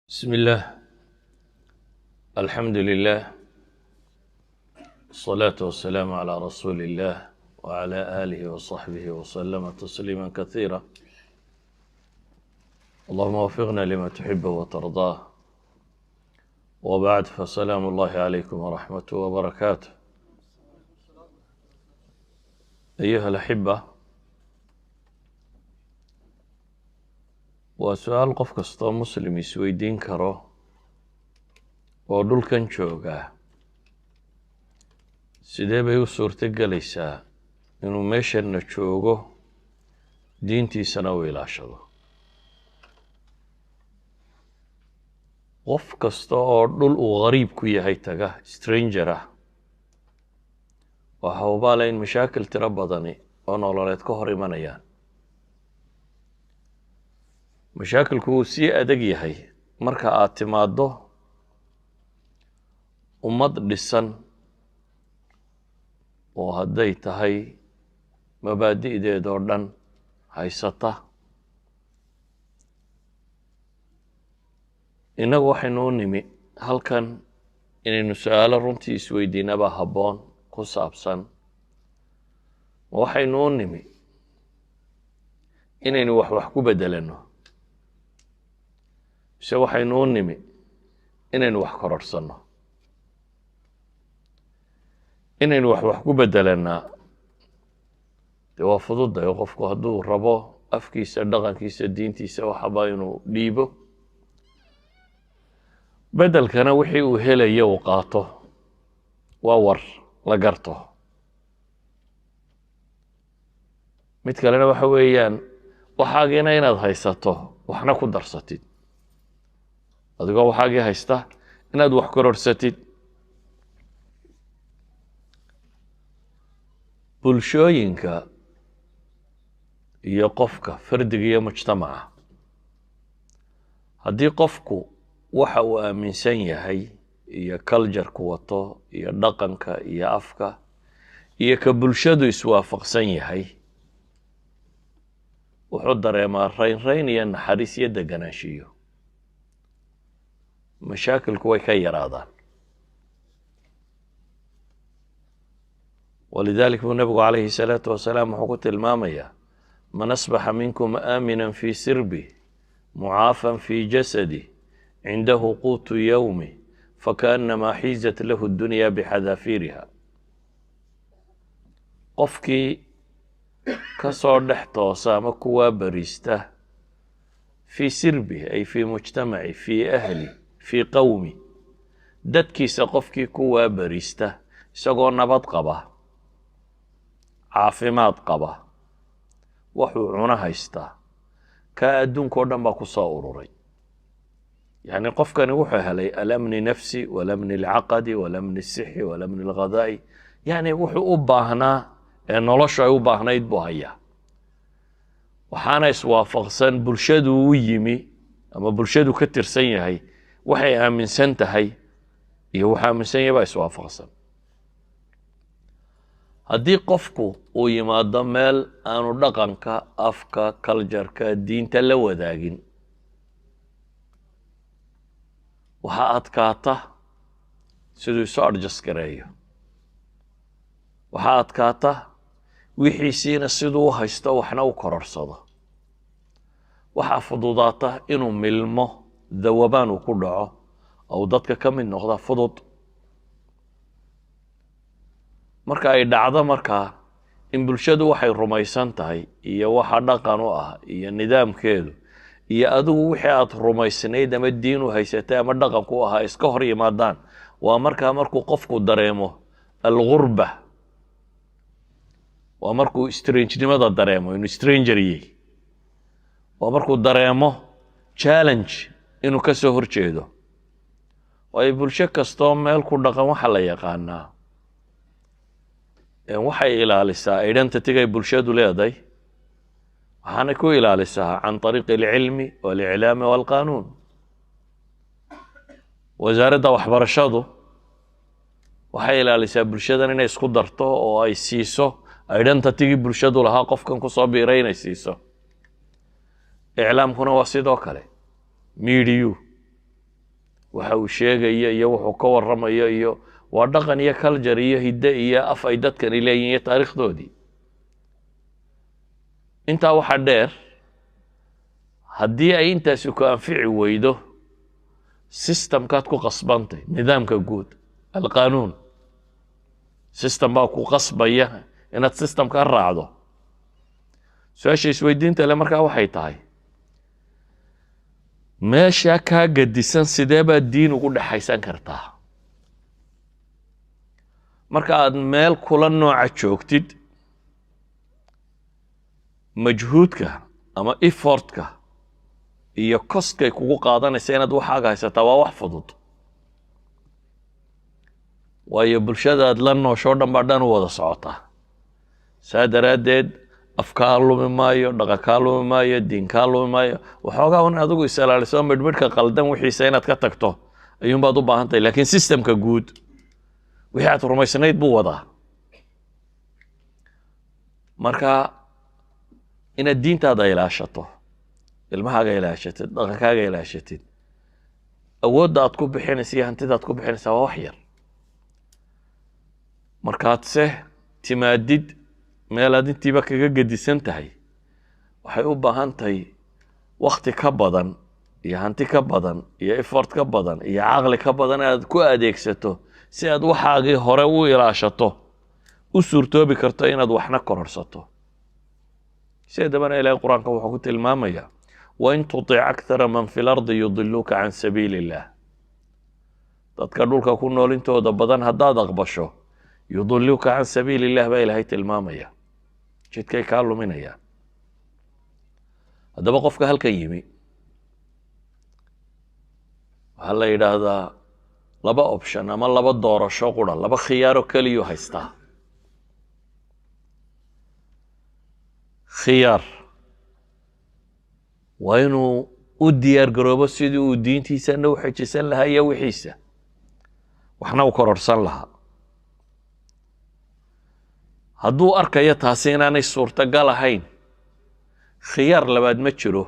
بسم الله، الحمد لله، والصلاة والسلام على رسول الله وعلى آله وصحبه وسلم تسليما كثيرا. اللهم وفقنا لما تحب وترضاه. وبعد، فسلام الله عليكم ورحمته وبركاته أيها الأحبة. Waa su-aal qof kastoo Muslim isweydiin karo oo dhulkan joogaa: sidee bay u suurto gelaysaa inuu meeshanna joogo, diintiisana u ilaashado? Qof kasta oo dhul uu gariib ku yahay taga, stranger ah, waxa hubaala in mashaakil tiro badani oo nololeed ka hor imanayaan. Mashaakilku wuu sii adag yahay marka aad timaaddo ummad dhisan oo hadday tahay mabaadi'deed oo dhan haysata. Innagu waxaynu u nimi halkan inaynu su-aalo runtii isweydiinaba habboon ku saabsan: ma waxaynu u nimi inaynu wax ku beddelanno, mise waxaynu u nimi inaynu wax kororhsanno? Inaynu wax ku beddelannaa dee waa fududahay. Qofku hadduu rabo afkiisa, dhaqankiisa, diintiisa waxaba inuu dhiibo, beddelkana wixii uu helayo uu qaato, waa war la garto. Mid kalena waxa weeyaan waxaagiina inaad haysato, waxna ku darsatid. Adigoo waxaagii haysta inaad wax kororhsatid. Bulshooyinka iyo qofka fardiga iyo mujtamaca, haddii qofku waxa uu aaminsan yahay iyo culture-ku wato iyo dhaqanka iyo afka iyo ka bulshadu iswaafaqsan yahay, wuxuu dareemaa raynrayn iyo naxariis iyo deganaanshiyo. Mashaakilku way ka yaraadaan. ولذلك buu Nebigu عليه الصلاة والسلام wuxuu ku tilmaamayaa: من أصبح منكم آمنا في سربه، معافى في جسده، عنده قوت يومه، فكأنما حيزت له الدنيا بحذافيرها. Qofkii ka soo dhex toosa ama kuwaa bariista في سربه، أي في مجتمعه، في أهله، في قومه, dadkiisa qofkii kuwaa bariista isagoo nabad qaba, caafimaad qaba, wuxuu cuno haystaa, kaa adduunka o dhan baa ku soo ururay. Yacni qofkani wuxuu helay الأمن النفسي والأمن العقدي والأمن الصحي والأمن الغذائي. Yani wuxuu u baahnaa ee noloshu ay u baahnayd buu hayaa, waxaana iswaafaqsan bulshadu u yimi ama bulshadu ka tirsan yahay waxay aaminsan tahay iyo wuxuu aaminsan yahay baa iswaafaqsan. Haddii qofku uu yimaado meel aanu dhaqanka, afka, culture-ka, diinta la wadaagin, waxaa adkaata siduu isu adjust gareeyo. Waxaa adkaata wixiisiina siduu u haysto waxna u kororsado. Waxaa fududaata inuu milmo, dawabaan uu ku dhaco ou dadka ka mid noqda fudud. Marka ay dhacdo markaa in bulshadu waxay rumaysan tahay iyo waxa dhaqan u ah iyo nidaamkeedu iyo adigu wixii aad rumaysnayd ama diin u haysatay ama dhaqanku u ahaa iska hor yimaadaan, waa markaa markuu qofku dareemo الغربة, waa markuu strangenimada dareemo, inuu stranger yahay, waa markuu dareemo challenge inuu ka soo hor jeedo. Waayo, bulsho kastoo meel ku dhaqan waxaa la yaqaanaa waxay ilaalisaa identity-gay bulshadu leedahay, waxaanay ku ilaalisaa عن طريق العلم والإعلام والقانون. Wasaaradda waxbarashadu waxay ilaalisaa bulshadan inay isku darto oo ay siiso identity-gii bulshadu lahaa qofkan kusoo biiray inay siiso. Iclaamkuna waa sidoo kale, media. Waxa uu sheegaya iyo wuxuu ka warramayo iyo waa dhaqan iyo culture iyo hidde iyo af ay dadkani leeyihin iyo taariikhdoodii. Intaa waxaa dheer, haddii ay intaasi ku anfici weydo, systemkaad ku qasbantay, nidaamka guud, alqaanuun, system baa ku qasbaya inaad systemka raacdo. Su-aasha isweydiinta le markaa waxay tahay: meesha kaa gadisan sidee baad diin ugu dhexaysan kartaa? Marka aad meel kula nooca joogtid, majhuudka ama effortka iyo costkay kugu qaadanaysa inaad waxaaga haysataa waa wax fudud, waayo bulshadaad la nooshoo dhan baa dhan u wada socotaa. Saa daraaddeed af kaa lumi maayo, dhaqan kaa lumi maayo, diin kaa lumi maayo. Waxoogaa un adigu is-ilaaliso, midhmidhka qaldan wixiisa inaad ka tagto ayuunbaad u baahan tahay, laakiin systemka guud wixii aad rumaysnayd buu wadaa. Marka inaad diintaada ilaashato, ilmahaaga ilaashatid, dhaqankaaga ilaashatid, awoodda aad ku bixinaysa iyo hantida aad ku bixinaysaa waa wax yar. Markaadse timaadid meel aad intiiba kaga gedisan tahay, waxay u baahan tahay wakti ka badan iyo hanti ka badan iyo effort ka badan iyo caqli ka badan inaad ku adeegsato si aad waxaagii hore u ilaashato, u suurtoobi karto inaad waxna kororsato. Sideedabana Ilahay Qur-aanka wuxuu ku tilmaamayaa: وإن تطع أكثر من في الأرض يضلوك عن سبيل الله. Dadka dhulka ku nool intooda badan haddaad aqbasho, يضلوك عن سبيل الله baa Ilaahay tilmaamaya, jidkay kaa luminayaan. Haddaba qofka halkan yimi waxaa la yidhaahdaa laba option ama laba doorasho qura, laba khiyaaro keliyuu haystaa. Khiyaar waa inuu u diyaar garoobo sidii uu diintiisana u xejisan lahaa iyo wixiisa waxna u kororsan lahaa. Hadduu arkayo taasi inaanay suurtagal ahayn, khiyaar labaad ma jiro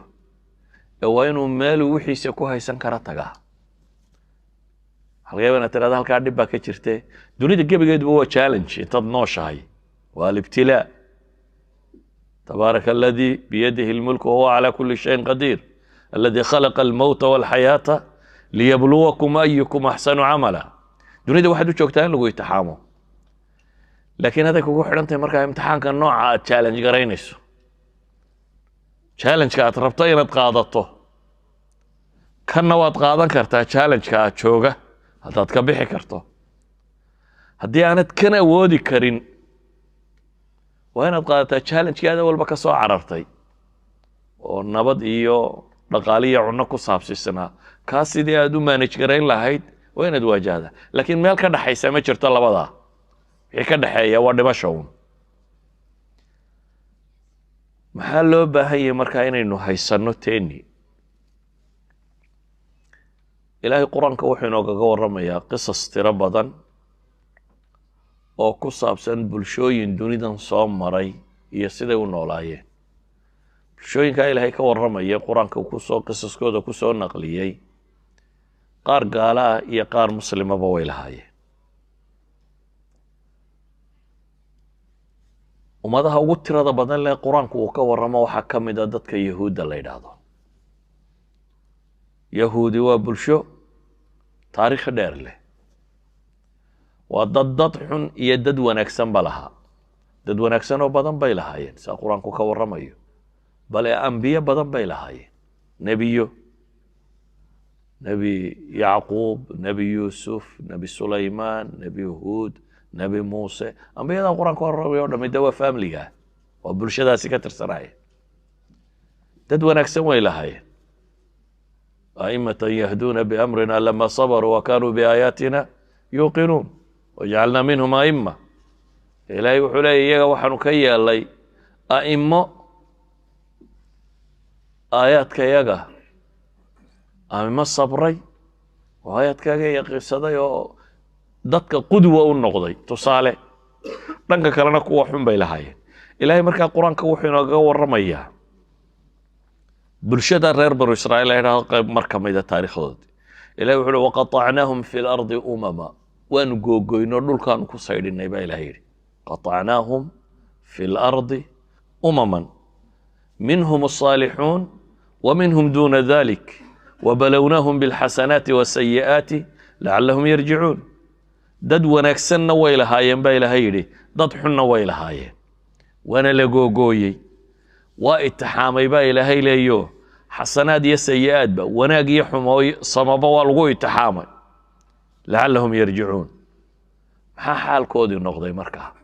ee waa inuu meeluu wixiisa ku haysan kara tagaa. Waxaa laga yaba inaad tirahda halkaa dhib baa ka jirte. Dunida gebigeeduba waa challenge intaad nooshahay, waa alibtilaa. تبارك الذي بيده الملك وهو على كل شيء قدير الذي خلق الموت والحياة ليبلوكم أيكم أحسن عملا. Dunida waxaad u joogtaa in lagu imtixaamo, laakiin haday kugu xidhan tahay markaa imtixaanka nooca aad challenge garaynayso, challengeka aad rabto inaad qaadato. Kanna waad qaadan kartaa, challengeka aad jooga haddaad ka bixi karto. Haddii aanad kan awoodi karin, waa inaad qaadataa challengekii aada walba ka soo carartay oo nabad iyo dhaqaale iyo cunno ku saabsiisnaa. Kaas sidii aad u manage garayn lahayd waa inaad waajahda, laakiin meel ka dhexaysa ma jirto labadaa. Wixii ka dhexeeya waa dhimasho un. Maxaa loo baahan yahay markaa? Inaynu haysanno teni. Ilaahay Qur-aanka wuxuu inoogaga warramayaa qisas tiro badan oo ku saabsan bulshooyin dunidan soo maray iyo siday u noolaayeen. Bulshooyinkaa Ilaahay ka warramaya, Qur-aanka kusoo qisaskooda kusoo naqliyey, qaar gaala ah iyo qaar muslimaba way lahaayeen. Ummadaha ugu tirada badan leh Qur-aanku uu ka warramo waxaa ka mid a dadka Yahuudda la yidhaahdo. Yahuudi waa bulsho taariikh dheer leh, waa dad dad xun iyo dad wanaagsan ba lahaa. Dad wanaagsan oo badan bay lahaayeen saa Qur-aanku ka warramayo, bale ambiye badan bay lahaayeen: nebiyo, Nebi Yacquub, Nebi Yuusuf, Nebi Sulaymaan, Nebi Huud, Nebi Muuse. Ambiyada Qur-aanka warramaya o dhami de waa familiga, waa bulshadaasi ka tirsanaya. Dad wanaagsan way lahaayeen: أئمة يهدون بأمرنا لما صبروا وكانوا بآياتنا يوقنون وجعلنا منهم أئمة. Ilaahay wuxuu leeya iyaga waxaanu ka yeelay a'imo aayaadka yaga, a'imo sabray oo aayaadkaga yaqiinsaday oo dadka qudwa u noqday, tusaale. Dhanka kalena kuwa xun bay lahaayeen. Ilaahay markaa Qur-aanka wuxuu inoogaga warramayaa bulshada reer Banu Israiil la yidhahdo qayb mar ka mida taariikhdoodi. Ilahi wuxu uhi: "Waqaطacnaahum fi lardi umama." Waanu googoyno, dhulkaanu ku saydhinay baa Ilahay yidhi. قطعناهم في الأرض أمما منهم الصالحون ومنهم دون ذلك وبلوناهم بالحسنات والسيئات لعلهم يرجعون. Dad wanaagsanna way lahaayeen baa Ilaahay yidhi, dad xunna way lahaayeen, waana la googooyey, waa itixaamay baa Ilaahay leeyo. Xasanaad iyo sayi-aadba, wanaag iyo xumooy samaba waa lagu itixaamay. لعلهم يرجعون. Maxaa xaalkoodii noqday markaa?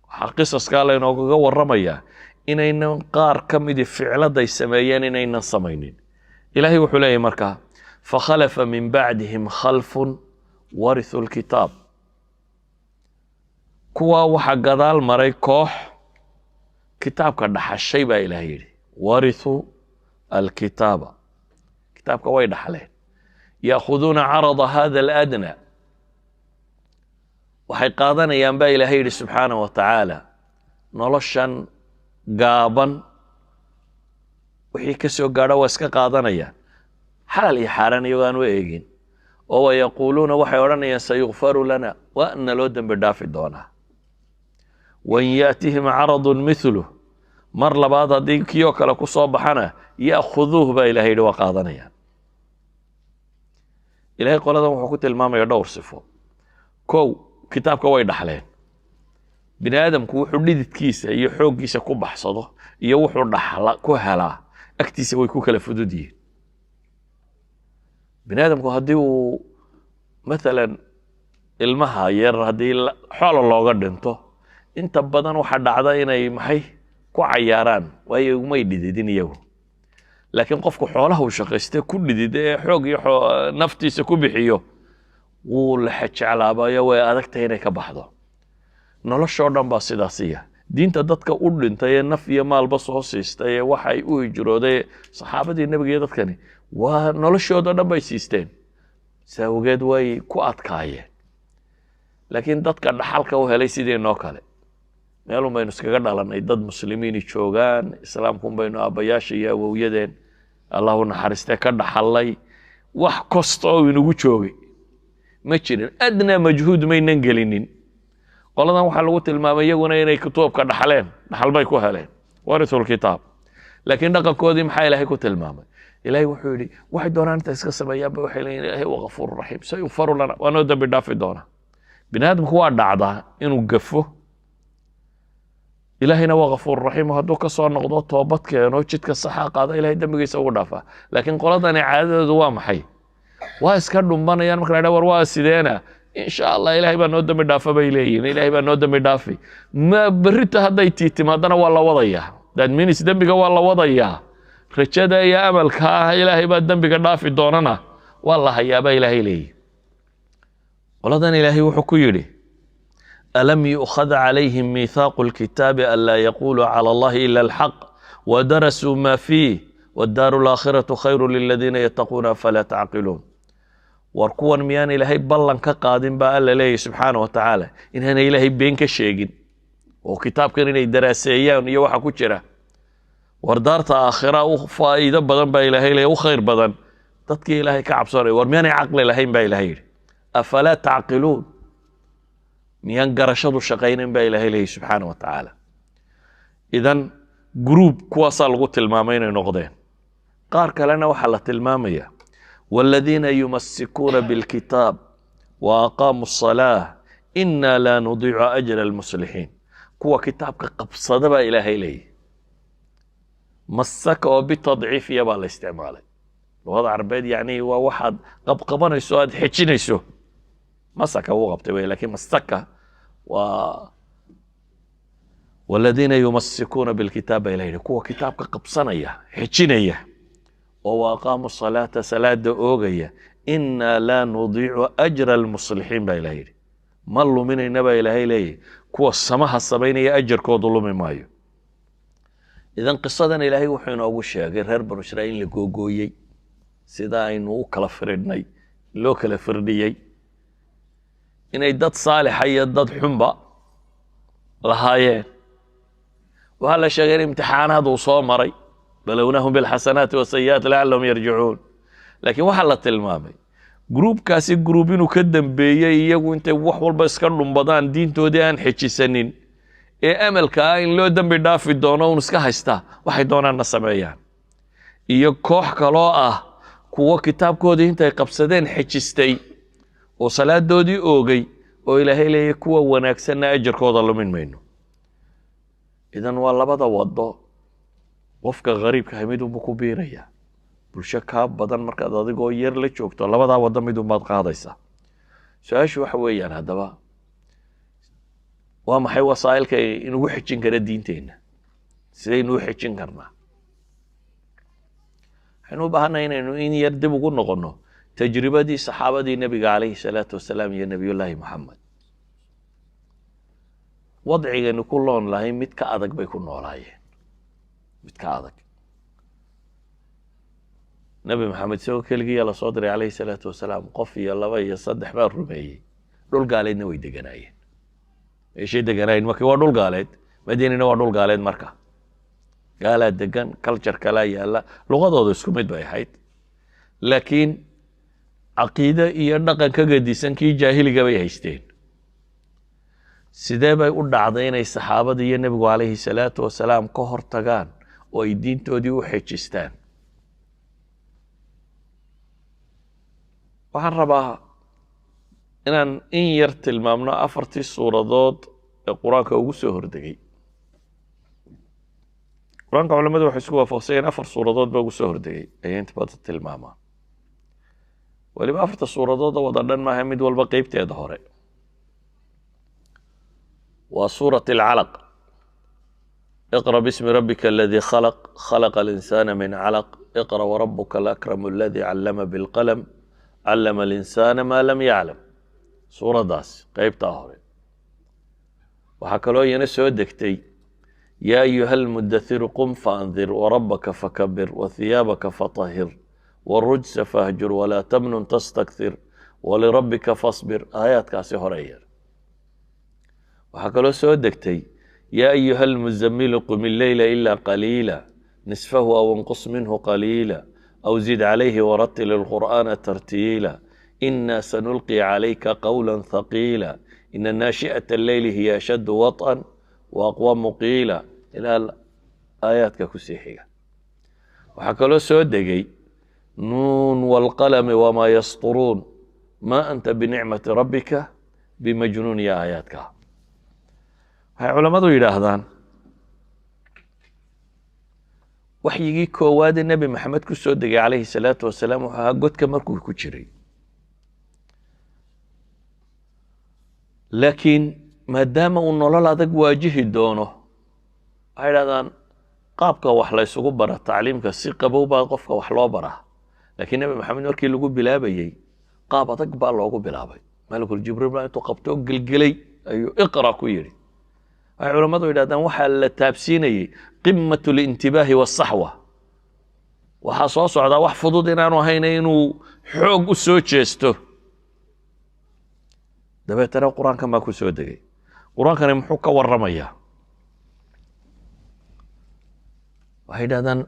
Waxaa qisaskaa laynoogaga warramayaa inaynan qaar ka midi ficladay sameeyeen inaynan samaynin. Ilaahay wuxuu leeyahy markaa: فخلف من بعدهم خلف ورثوا الكتاب. Kuwaa waxaa gadaal maray koox kitaabka dhaxashay baa Ilahay yidhi. ورثوا الكتاب, kitaabka way dhaxleen. يأخذون عرض هذا الأدنى, waxay qaadanayaan baa Ilaahay yidhi subxaanaه wa tacaala, noloshan gaaban wixii ka soo gaadha waa iska qaadanayaan, xalaal iyo xaaraan iyagoo aan u eegin oo ويقولون, waxay odhanayaan: سيغفر لنا, waa na loo dembi dhaafi doonaa. وإن يأتهم عرض مثله, mar labaad haddii kii oo kale ku soo baxana, يأخذوه baa Ilahay yidhi, waa qaadanayaan. Ilahay qoladan wuxuu ku tilmaamaya dhowr sifo. Kow, kitaabka way dhaxleen. Bini aadamku wuxuu dhididkiisa iyo xooggiisa ku baxsado iyo wuxuu dhaxla ku helaa agtiisa way ku kala fudud yihiin. Bini aadamku haddii uu mathalan ilmaha yar haddii xoola looga dhinto, inta badan waxaa dhacda inay maxay ku cayaaraan, waayo umay dhididin iyagu. Laakiin qofku xoolaha uu shaqaystee ku dhidida ee xoog iyo naftiisa ku bixiyo wuu laxa jeclaabayo, way adagtahay inay ka baxdo. Noloshoo dhan baa sidaasiya. Diinta dadka u dhintay ee naf iyo maalba soo siistay ee waxay u hijrooday, saxaabadii Nebiga iyo dadkani, waa noloshooda dhan bay siisteen, saa awgeed way ku adkaayeen. Laakiin dadka dhaxalka u helay sideenoo kale, meelun baynu iskaga dhalanay, dad muslimiini joogaan, islaamkun baynu aabbayaasha iyo awowyadeen, Allahu naxariiste, ka dhaxalay. Wax kasta oo inagu joogay ma jirin, adnaa majhuud maynan gelinin. Qoladan waxaa lagu tilmaamay iyaguna inay kitaabka dhaxleen, dhaxal bay ku heleen, ورثوا الكتاب. Laakiin dhaqankoodii maxaa Ilaahay ku tilmaamay? Ilaahay wuxuu yidhi: waxay doonaan inta iska sameeyaanba waxay leeyihin: "Ilaahay waa غفور رحيم, سيغفر لنا," waa noo dembi dhaafi doonaa. Bini aadamku waa dhacdaa inuu gafo, Ilaahayna waa غفور رحيم, hadduu ka soo noqdo, toobad keeno, jidka saxa qaada, Ilahay dembigiisa ugu dhaafaa. Laakiin qoladani caadadoodu waa maxay? Waa iska dhumbanayaan. Marka la dhaha: "War waa sideena?" "Insha Allah, Ilahay baa noo dembi dhaafa," bay leeyihin. "Ilahay baa noo dembi dhaafi." Ma berrita hadday tiitimaadana waa la wadayaa. That means dembiga waa la wadayaa. Rajada iyo amalka ah Ilaahay baa dembiga dhaafi doonana waa la hayaa baa Ilaahay leeyihi. Qoladan Ilaahay wuxuu ku yidhi: ألم يؤخذ عليهم ميثاق الكتاب ألا يقولوا على الله إلا الحق ودرسوا ما فيه والدار الآخرة خير للذين يتقون أفلا تعقلون. War kuwan miyaan Ilaahay ballan ka qaadin baa Alla leeyahy subxaana wa tacaala inaanay Ilaahay been ka sheegin oo kitaabkan inay daraaseeyaan iyo waxa ku jira? War daarta aakhira u faa'iido badan baa Ilaahay leeyahy, u khayr badan dadkii Ilaahay ka cabsoonaya. War miyaanay caqli lahayn baa Ilahay yidhi. أفلا تعقلون, miyaan garashadu shaqaynin baa Ilaahay leeyahy subxaana wa tacaala. Idan group kuwaasaa lagu tilmaamay inay noqdeen. Qaar kalena waxaa la tilmaamaya: والذين يمسكون بالكتاب وأقاموا الصلاة إنا لا نضيع أجر المصلحين. Kuwa kitaabka qabsada baa Ilaahay leeyahy. مسك oo bitadciifiya baa la isticmaalay luqada Carabeed, yacni waa waxaad qabqabanayso, aad xejinayso. مسك wuu qabtay wey, lakin مسك waa والذين يمسكون بالكتاب baa Ilahay yihi, kuwa kitaabka qabsanaya, xejinaya oo وأقاموا الصلاة, salaada oogaya, إنا لا نضيع أجر المصلحين baa Ilahay yidhi. Ma luminayna baa Ilaahay leeyahy, kuwa samaha samaynaya ajarkoodu lumi maayo. Idan qisadan Ilaahay wuxuu inoogu sheegay reer Banu Israiil la googooyey, sida aynu u kala firidhnay loo kala firdhiyey, inay dad saalixa iyo dad xunba lahaayeen. Waxaa la sheegay in imtixaanaad uu soo maray, بلوناهم بالحسنات والسيئات لعلهم يرجعون. Laakiin waxaa la tilmaamay group-kaasi group inuu ka dambeeyey, iyagu intay wax walba iska dhumbadaan, diintoodii aan xejisanin, ee amalka ah in loo dembi dhaafi doono un iska haystaa, waxay doonaanna sameeyaan, iyo koox kaloo ah kuwo kitaabkoodii intay qabsadeen xejistay oo salaadoodii oogay, oo Ilaahay leeyahy kuwa wanaagsanna ajarkooda lumin mayno. Idan waa labada wado qofka gariibkahay midunbu ku biiraya. Bulsho kaa badan markaad adigoo yar la joogto, labadaa waddo midunbaad qaadaysaa. Su-aashu waxa weeyaan, haddaba waa maxay wasaa'ilka inugu xejin kara diinteenna? Sidaynu u xejin karnaa? Waxaynu u baahannahay inaynu in yar dib ugu noqonno tajribadii saxaabadii Nebiga calayhi salaatu wasalaam iyo Nebiyullaahi Moxamed. Wadcigaynu ku loon lahay mid ka adag bay ku noolaayeen, mid ka adag. Nebi Maxamed isagoo keligiiya lasoo diray calayhi salaatu wasalaam, qof iyo laba iyo saddex baa rumeeyey. Dhul gaaleedna way deganaayeen. Meeshay deganaayeen marka waa dhul gaaleed, Madiinana waa dhul gaaleed. Marka gaalaa degan, culture kalaa yaalla, luqadooda isku mid bay ahayd, laakiin caqiide iyo dhaqan ka gedisan kii jaahiliga bay haysteen. Sidee bay u dhacday inay saxaabada iyo Nebigu calayhi salaatu wasalaam ka hor tagaan oo ay diintoodii u xejistaan? Waxaan rabaa inaan in yar tilmaamno afartii suuradood ee Qur-aanka ugu soo hordegay. Qur-aanka culamadu waxay isku waafaqsanyeen afar suuradood baa ugu soo hordegay, ayay inta badan tilmaamaan. Weliba afarta suuradood oo wada dhan maaha, mid walba qeybteeda hore. Waa suurat alcalaq: iqra bismi rabbika aladii khalaq, khalaqa alinsaana min calaq, iqra warabuka alakramu aladii callama bilqalam, callama alinsaana maa lam yaclam. Suuraddaas qeybtaa hore. Waxaa kaloo iyana soo degtay yaa ayuha almudathiru qum faandir warabaka fakabir wahiyaabaka fatahir warujsa fahjur walaa tamnun tastakthir walirabbika fasbir, aayaadkaasi horeeya. Waxaa kaloo soo degtay yaa ayuha almuzamilu qum illeyla ila qaliila nisfahu aw inqus minhu qaliila aw zid calayhi waratil alqur'aana tartiila ina sanulqi calayka qawla thaqiila ina naashi'ata alleyli hiya ashaddu waط'an wa aqwamu qiila, ilaa aayaadka kusii xiga. Waxaa kaloo soo degay nuun wاlqalami wmaa yasturuun ma anta binicmati rabbika bimajnuun iyo aayaadka. Waxay culammadu yidhaahdaan waxyigii koowaadee Nebi Maxamed ku soo degay calayhi salaatu wasalaam wuxuu ahaa godka markuu ku jiray, laakiin maadaama uu nolol adag waajihi doono, waxay yidhahdaan qaabka wax la ysugu bara tacliimka si qabow baa qofka wax loo baraa, laakiin Nebi Maxamed markii lagu bilaabayey qaab adag baa loogu bilaabay. Malakul Jibriil baa intuu qabtoo gelgelay ayuu iqra ku yidhi. Waxay culammadu yidhahdaan waxaa la taabsiinayey qimat alintibaahi waasaxwa. Waxaa soo socdaa wax fudud inaanu ahayn, inuu xoog u soo jeesto. Dabeetana Qur-aankan baa ku soo degay. Qur-aankani muxuu ka warramayaa? Waxay yidhahdaan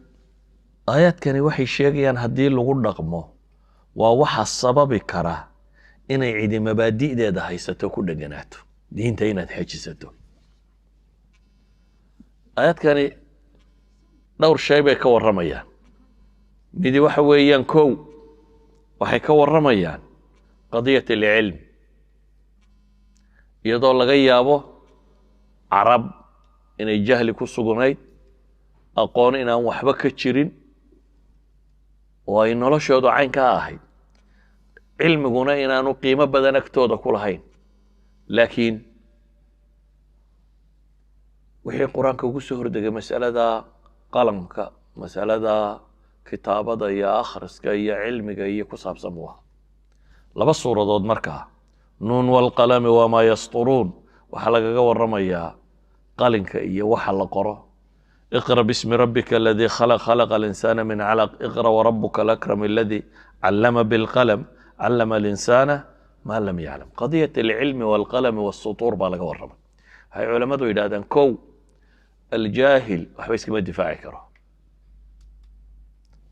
aayaadkani waxay sheegayaan haddii lagu dhaqmo waa waxa sababi kara inay cidi mabaadi'deeda haysato, ku dheganaato diinta, inaad xejisato. Aayaadkani dhowr shay bay ka warramayaan. Midi waxa weeyaan, kow, waxay ka warramayaan qadiyat alcilm, iyadoo laga yaabo Carab inay jahli ku sugnayd, aqoon inaan waxba ka jirin, oo ay noloshoodu caynkaa ahayd, cilmiguna inaanu qiimo badan agtooda ku lahayn. Laakiin wixii Qur-aanka ugu soo hordegay masalada qalamka, masalada kitaabada iyo akhriska iyo cilmiga iyo ku saabsan buu ahaa. Laba suuradood markaa, nuun waalqalami wamaa yasturuun, waxaa lagaga warramayaa qalinka iyo waxa la qoro. Iqra bismi rabbika aladii khalaq, khalaqa alinsaana min calaq, iqra warabuka alakram aladi callama bilqalam, callama alinsaana maa lam yaclam. Qadiyat alcilmi waalqalami waasutuur baa laga warramay. Waxay culammadu yidhahdaan, kow, aljaahil waxba iskama difaaci karo.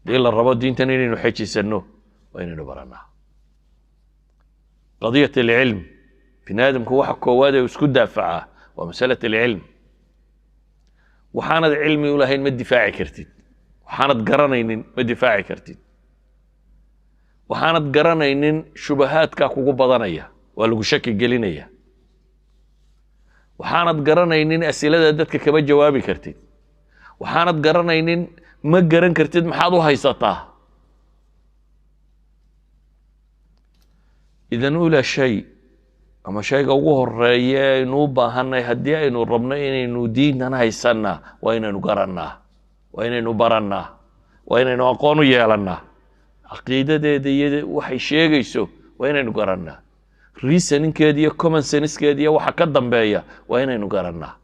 Hadii la rabo diintan inaynu xejisanno, Waa inaynu barannaa قضية العلم. Bini aadamku waxa koowaad ee isku daafacaa waa مسألة العلم. Waxaanad cilmi u lahayn ma difaaci kartid, waxaanad garanaynin ma difaaci kartid, waxaanad garanaynin shubahaadkaa kugu badanaya, waa lagu shaki gelinaya. Waxaanad garanaynin asilada dadka kama jawaabi kartid. Waxaanad garanaynin ma garan kartid maxaad u haysataa. إذن أولى shay ama shayga ugu horeeya aynu u baahanay haddii aynu rabno inaynu diintan haysannaa, waa inaynu garannaa, waa inaynu barannaa, waa inaynu aqoon u yeelannaa caqiidadeeda iyo waxay sheegayso. Waa inaynu garannaa reasoningkeeda iyo common sensekeeda iyo waxa ka dambeeya. Waa inaynu garannaa,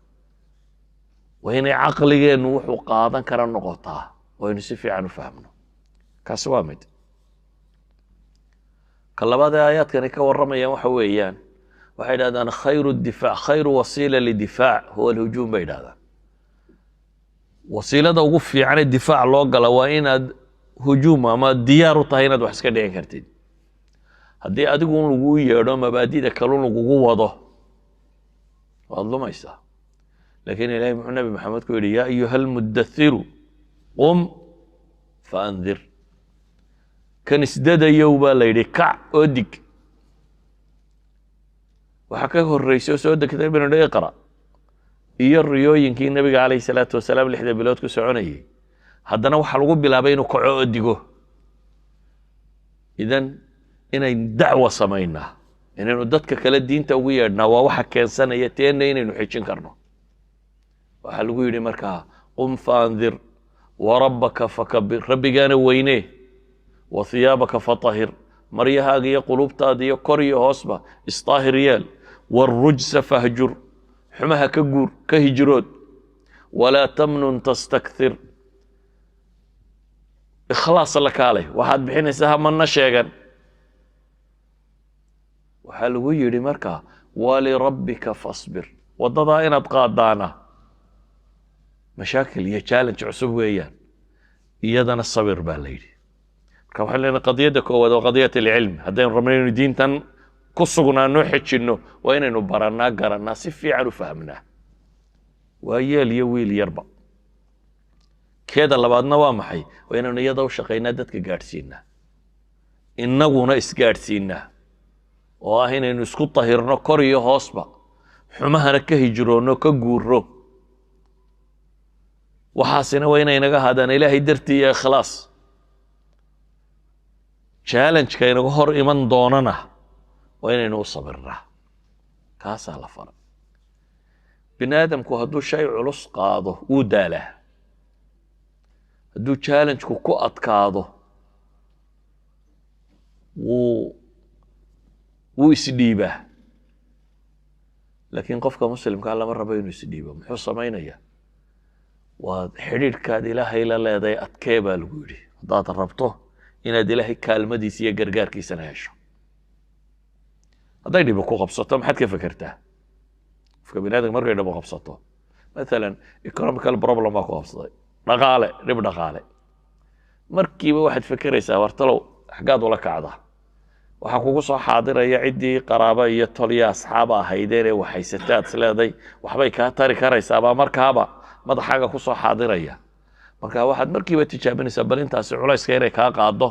waa inay caqligeennu wuxuu qaadan kara noqotaa oo aynu si fiican u fahmno. Kaasi waa mid. Ka labaad ee aayaadkani ka warramayaan waxa weeyaan, waxay idhahdaan خير الدفاع، خير وسيلة لدفاع هو الهجوم bay idhahdaan. Wasiilada ugu fiican ee difaac loo gala waa inaad hujuum ama diyaar u tahay inaad wax iska dhicin kartid. Haddii adigu un laguu yeedho, mabaadida kalun lagugu wado, waad lumaysaa. Laakiin Ilahay muxuu Nabi Maxamed ku yidhi? يا أيها المدثر قم فأنذر. Kan isdadayow baa la yidhi, kac oo dig. Waxaa ka horreysay oo soo degtay binu iqra iyo riyooyinkii Nebiga calayhi salaatu wasalaam 6da bilood ku soconayay. Haddana waxaa lagu bilaabay inuu kaco oo digo. إذن inaynu dacwa samaynaa, inaynu dadka kale diinta ugu yeedhnaa, waa waxa keensanaya teenna inaynu xejin karno. Waxaa lagu yidhi markaa: قم فأنذر وربك فكبر, rabbigaana weynee, وثيابك فطهر, maryahaaga iyo qulubtaada iyo kor iyo hoosba isdaahir yeel, والرجز فاهجر, xumaha ka guur, ka hijrood, ولا تمنن تستكثر, ikhlaas la kaalay, waxaad bixinaysaa hamana sheegan. Waxaa lagu yidhi markaa: ولربك فاصبر. Waddadaa inaad qaadaana mashaakil iyo challenge cusub weeyaan, iyadana sabir baa la yidhi. Marka waxaan leenahay qadiyadda koowaad waa قضية العلم. Haddaynu rabno inaynu diintan ku sugnaano, xejinno, waa inaynu barannaa, garannaa, si fiican u fahmnaa, waa yeel iyo wiil yarba. Keeda labaadna waa maxay? Waa inaynu iyada u shaqaynaa, dadka gaadhsiinaa, innaguna isgaadhsiinaa, oo ah inaynu isku tahirno kor iyo hoosba, xumahana ka hijroonno, ka guuro. Waxaasina waa inay naga ahaadaan Ilaahay dartii iyo ikhlaas. Challengeka inaga hor iman doonana waa inaynu u sabirnaa. Kaasaa la faray. Bini aadamku hadduu shay culus qaado wuu daalaa, hadduu challengeku ku adkaado wuu isdhiibaa. Laakiin qofka muslimkaa lama rabo inuu isdhiibo. Muxuu samaynayaa? Waad xidhiidhkaad Ilaahay la leedahay adkee baa lagu yidhi, haddaad rabto inaad Ilaahay kaalmadiisa iyo gargaarkiisana hesho. Hadday dhibo ku qabsato, maxaad ka fekertaa? Qofka bini aadamka markay dhibo qabsato, mathalan economical problem baa ku qabsaday, dhaqaale, dhib dhaqaale, markiiba waxaad fekeraysaa, wartalow xaggaad ula kacdaa? Waxaa kugu soo xaadiraya ciddii qaraabo iyo tol iyo asxaaba ahaydeen ee waxhaysatay aad is leeday waxbay kaa tari karaysaabaa markaaba madaxaaga ku soo xaadiraya. Marka waxaad markiiba tijaabinaysaa bal intaasi culayska inay kaa qaado,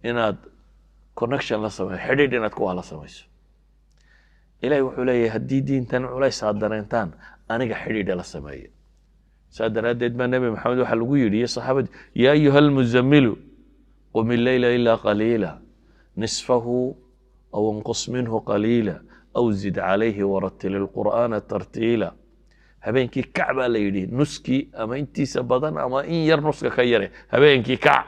inaad connection la samayso, xidhiidh inaad kuwaa la samayso. Ilahi wuxuu leeyahay, haddii diintan culays aad dareentaan, aniga xidhiidha la sameeya. Saa daraaddeed baa Nebi Maxamed waxaa lagu yidhi iyo saxaabadii: يا أيها المزمل قم الليل إلا قليلا نصفه أو انقص منه قليلا أو زد عليه ورتل القرآن ترتيلا. Habeenkii kac baa la yidhi, nuskii ama intiisa badan ama in yar nuska ka yare habeenkii kac,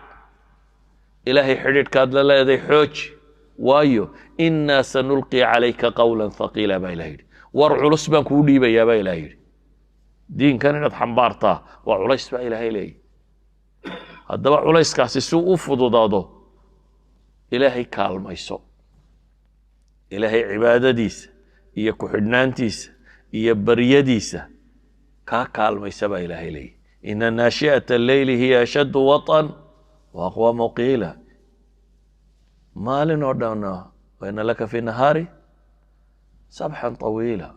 Ilaahay xidhiidhkaad la leeday xooji, waayo إنا سنلقي عليك قولا ثقيلا baa Ilah yidhi. War culus baan kuu dhiibayaa baa Ilah yidhi. Diinkan inaad xambaartaa waa culays baa Ilaahay leeyahy. Haddaba culayskaasi si u fududaado, Ilaahay kaalmayso, Ilaahay cibaadadiisa iyo ku-xidhnaantiisa iyo baryadiisa kaa kaalmaysa baa Ilaahay leeyahy: إن ناشئة الليل هي أشد وطئا وأقوم قيلا. Maalin oo dhanna waina laka fi nahaari sabxan طawiila,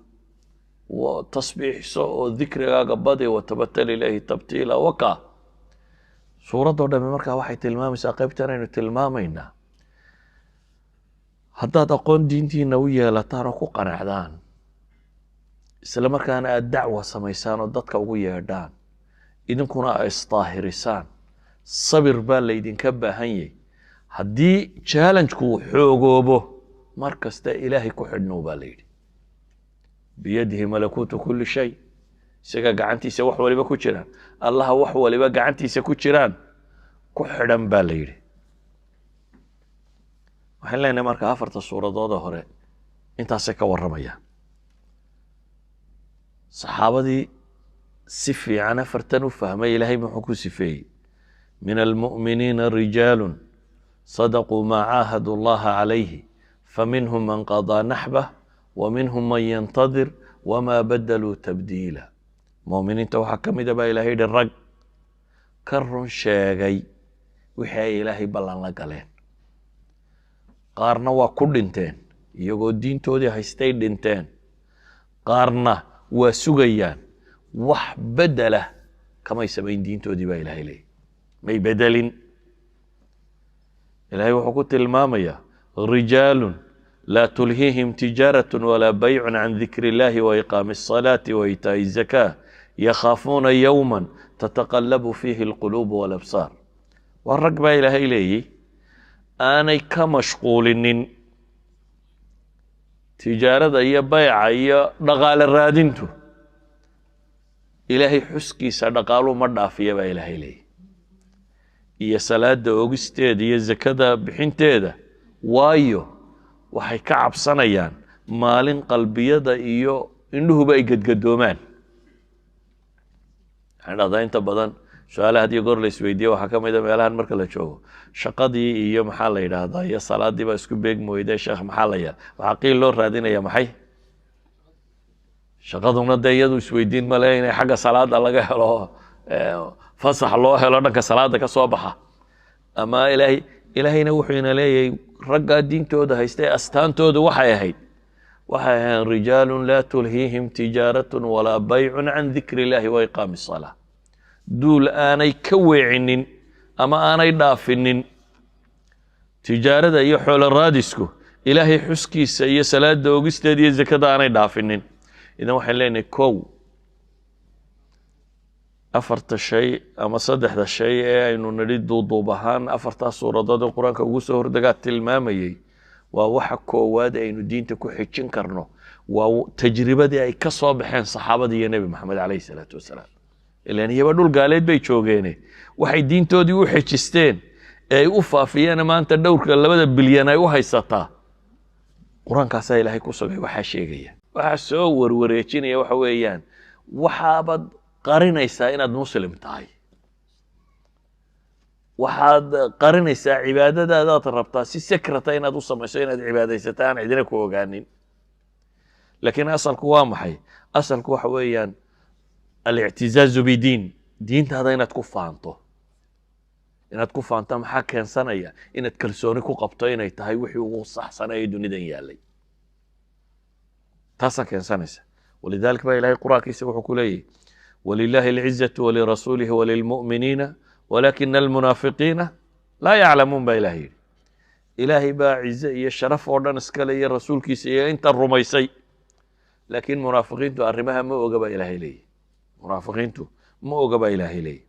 tasbiixso oo dikrigaaga badi, watabatal ilayhi tabtiila. Waka suuraddoo dhami markaa waxay tilmaamaysaa qaybtan aynu tilmaamaynaa. Haddaad aqoon diintiina u yeelataan oo ku qanacdaan, isla markaana aada dacwa samaysaan oo dadka ugu yeedhaan, idinkuna a isdaahirisaan, sabir baa laydinka baahan yahy. Haddii challenge-ku xoogoobo, mar kasta Ilaahay ku xidhnow baa la yidhi. Biyadihi malakuutu kulli shay, isaga gacantiisa wax waliba ku jiraan. Allaha wax waliba gacantiisa ku jiraan ku xidhan baa la yidhi. Waxaan leenahay marka afarta suuradoode hore intaasay ka warramayaan. Saxaabadii si fiican afartan u fahmay, Ilaahay muxuu ku sifeeyey? Min almu'miniina rijaalu sadaquu maa caahadu allaha calayhi, faminhum man qadaa naxbah wa minhum man yantadir wamaa badaluu tabdiila. Mu'miniinta waxaa ka mida baa Ilahay yihi rag ka run sheegay wixii ay Ilaahay ballan la galeen. Qaarna waa ku dhinteen iyagoo diintoodii haystay dhinteen, qaarna waa sugayaan. Wax bedela kamay samayn diintoodii baa Ilahay leeyay, may bedelin. Ilahay wuxuu ku tilmaamayaa rijaalu laa tulhiihim tijaaraة walaa baycu can dikri اllahi wa iqaami الصalaati wa iitaaءi الzaka, yakhaafuuna yowma tataqalabu fiihi اlquluub walabsaar. Waa rag baa Ilaahay leeyey aanay ka mashquulinin tijaarada iyo bayca iyo dhaqaale raadintu Ilaahay xuskiisa. Dhaqaaluu ma dhaafiya baa Ilaahay leeyay, iyo salaada ogisteeda iyo zakada bixinteeda, waayo waxay ka cabsanayaan maalin qalbiyada iyo indhuhuba ay gedgadoomaan. Waxaan dhahdaa, inta badan su-aalaha had iyo goor la isweydiiye waxaa ka mid a meelahan marka la joogo, shaqadii iyo maxaa la yidhaahdaa iyo salaadii baa isku beegmi weyde, sheekh, maxaa la yaal? Waxaa qiil loo raadinaya maxay? Shaqaduna dee iyadu isweydiin male inay xagga salaada laga helo fasax loo helo dhanka salaada ka soo baxa ama Ilaahay. Ilaahayna wuxuu ina leeyahay raggaa diintooda haystay astaantoodu waxay ahayd rijaalun laa tulhiihim tijaaratun walaa baycun can dikri illahi wa iqaami الsalaa. Duul aanay ka weecinin ama aanay dhaafinin tijaarada iyo xoolo raadisku Ilaahay xuskiisa iyo salaada ogisteeda iyo zakada aanay dhaafinin. Idan waxaan leenahay, kow, afarta shay ama saddexda shay ee aynu nidhi duuduub ahaan afartaas suuradood ee Qur-aanka ugu soo hordegaa tilmaamayey, waa waxa koowaad aynu diinta ku xejin karno, waa tajribadii ay ka soo baxeen saxaabadii iyo Nebi Maxamed calayhi salaatu wasalaam. Ilaan iyaba dhul gaaleed bay joogeene, waxay diintoodii u xejisteen ee ay u faafiyeen maanta dhowrka 2 bilyan ay u haysataa, Qur-aankaasaa Ilaahay ku sugay. Waxaa sheegaya, waxaa soo warwareejinaya waxa weeyaan, waxaabaad qarinaysaa inaad Muslim tahay, waxaad qarinaysaa cibaadadaadaad rabtaa si sekrata inaad u samayso, inaad cibaadaysata aan cidina ku ogaanin. Laakiin asalku waa maxay? Asalku waxa weeyaan alictizaazu bidiin, diintaada inaad ku faanto. Inaad ku faanto maxaa keensanaya? Inaad kalsooni ku qabto inay tahay wixii ugu saxsana ee dunidan yaalay, taasaa keensanaysa. Walidalik baa Ilahay Qur-aankiisa wuxuu ku leeyahy: walilahi alcizatu walirasuulihi walilmu'miniina walakina almunaafiqiina laa yaclamuun baa Ilahay yidhi. Ilaahay baa cize iyo sharaf oo dhan iskale, iyo rasuulkiisa iyo inta rumaysay, laakiin munaafiqiintu arrimaha ma oga baa Ilaahay leeyahy. Munaafiqiintu ma oga baa Ilaahay leeyahy.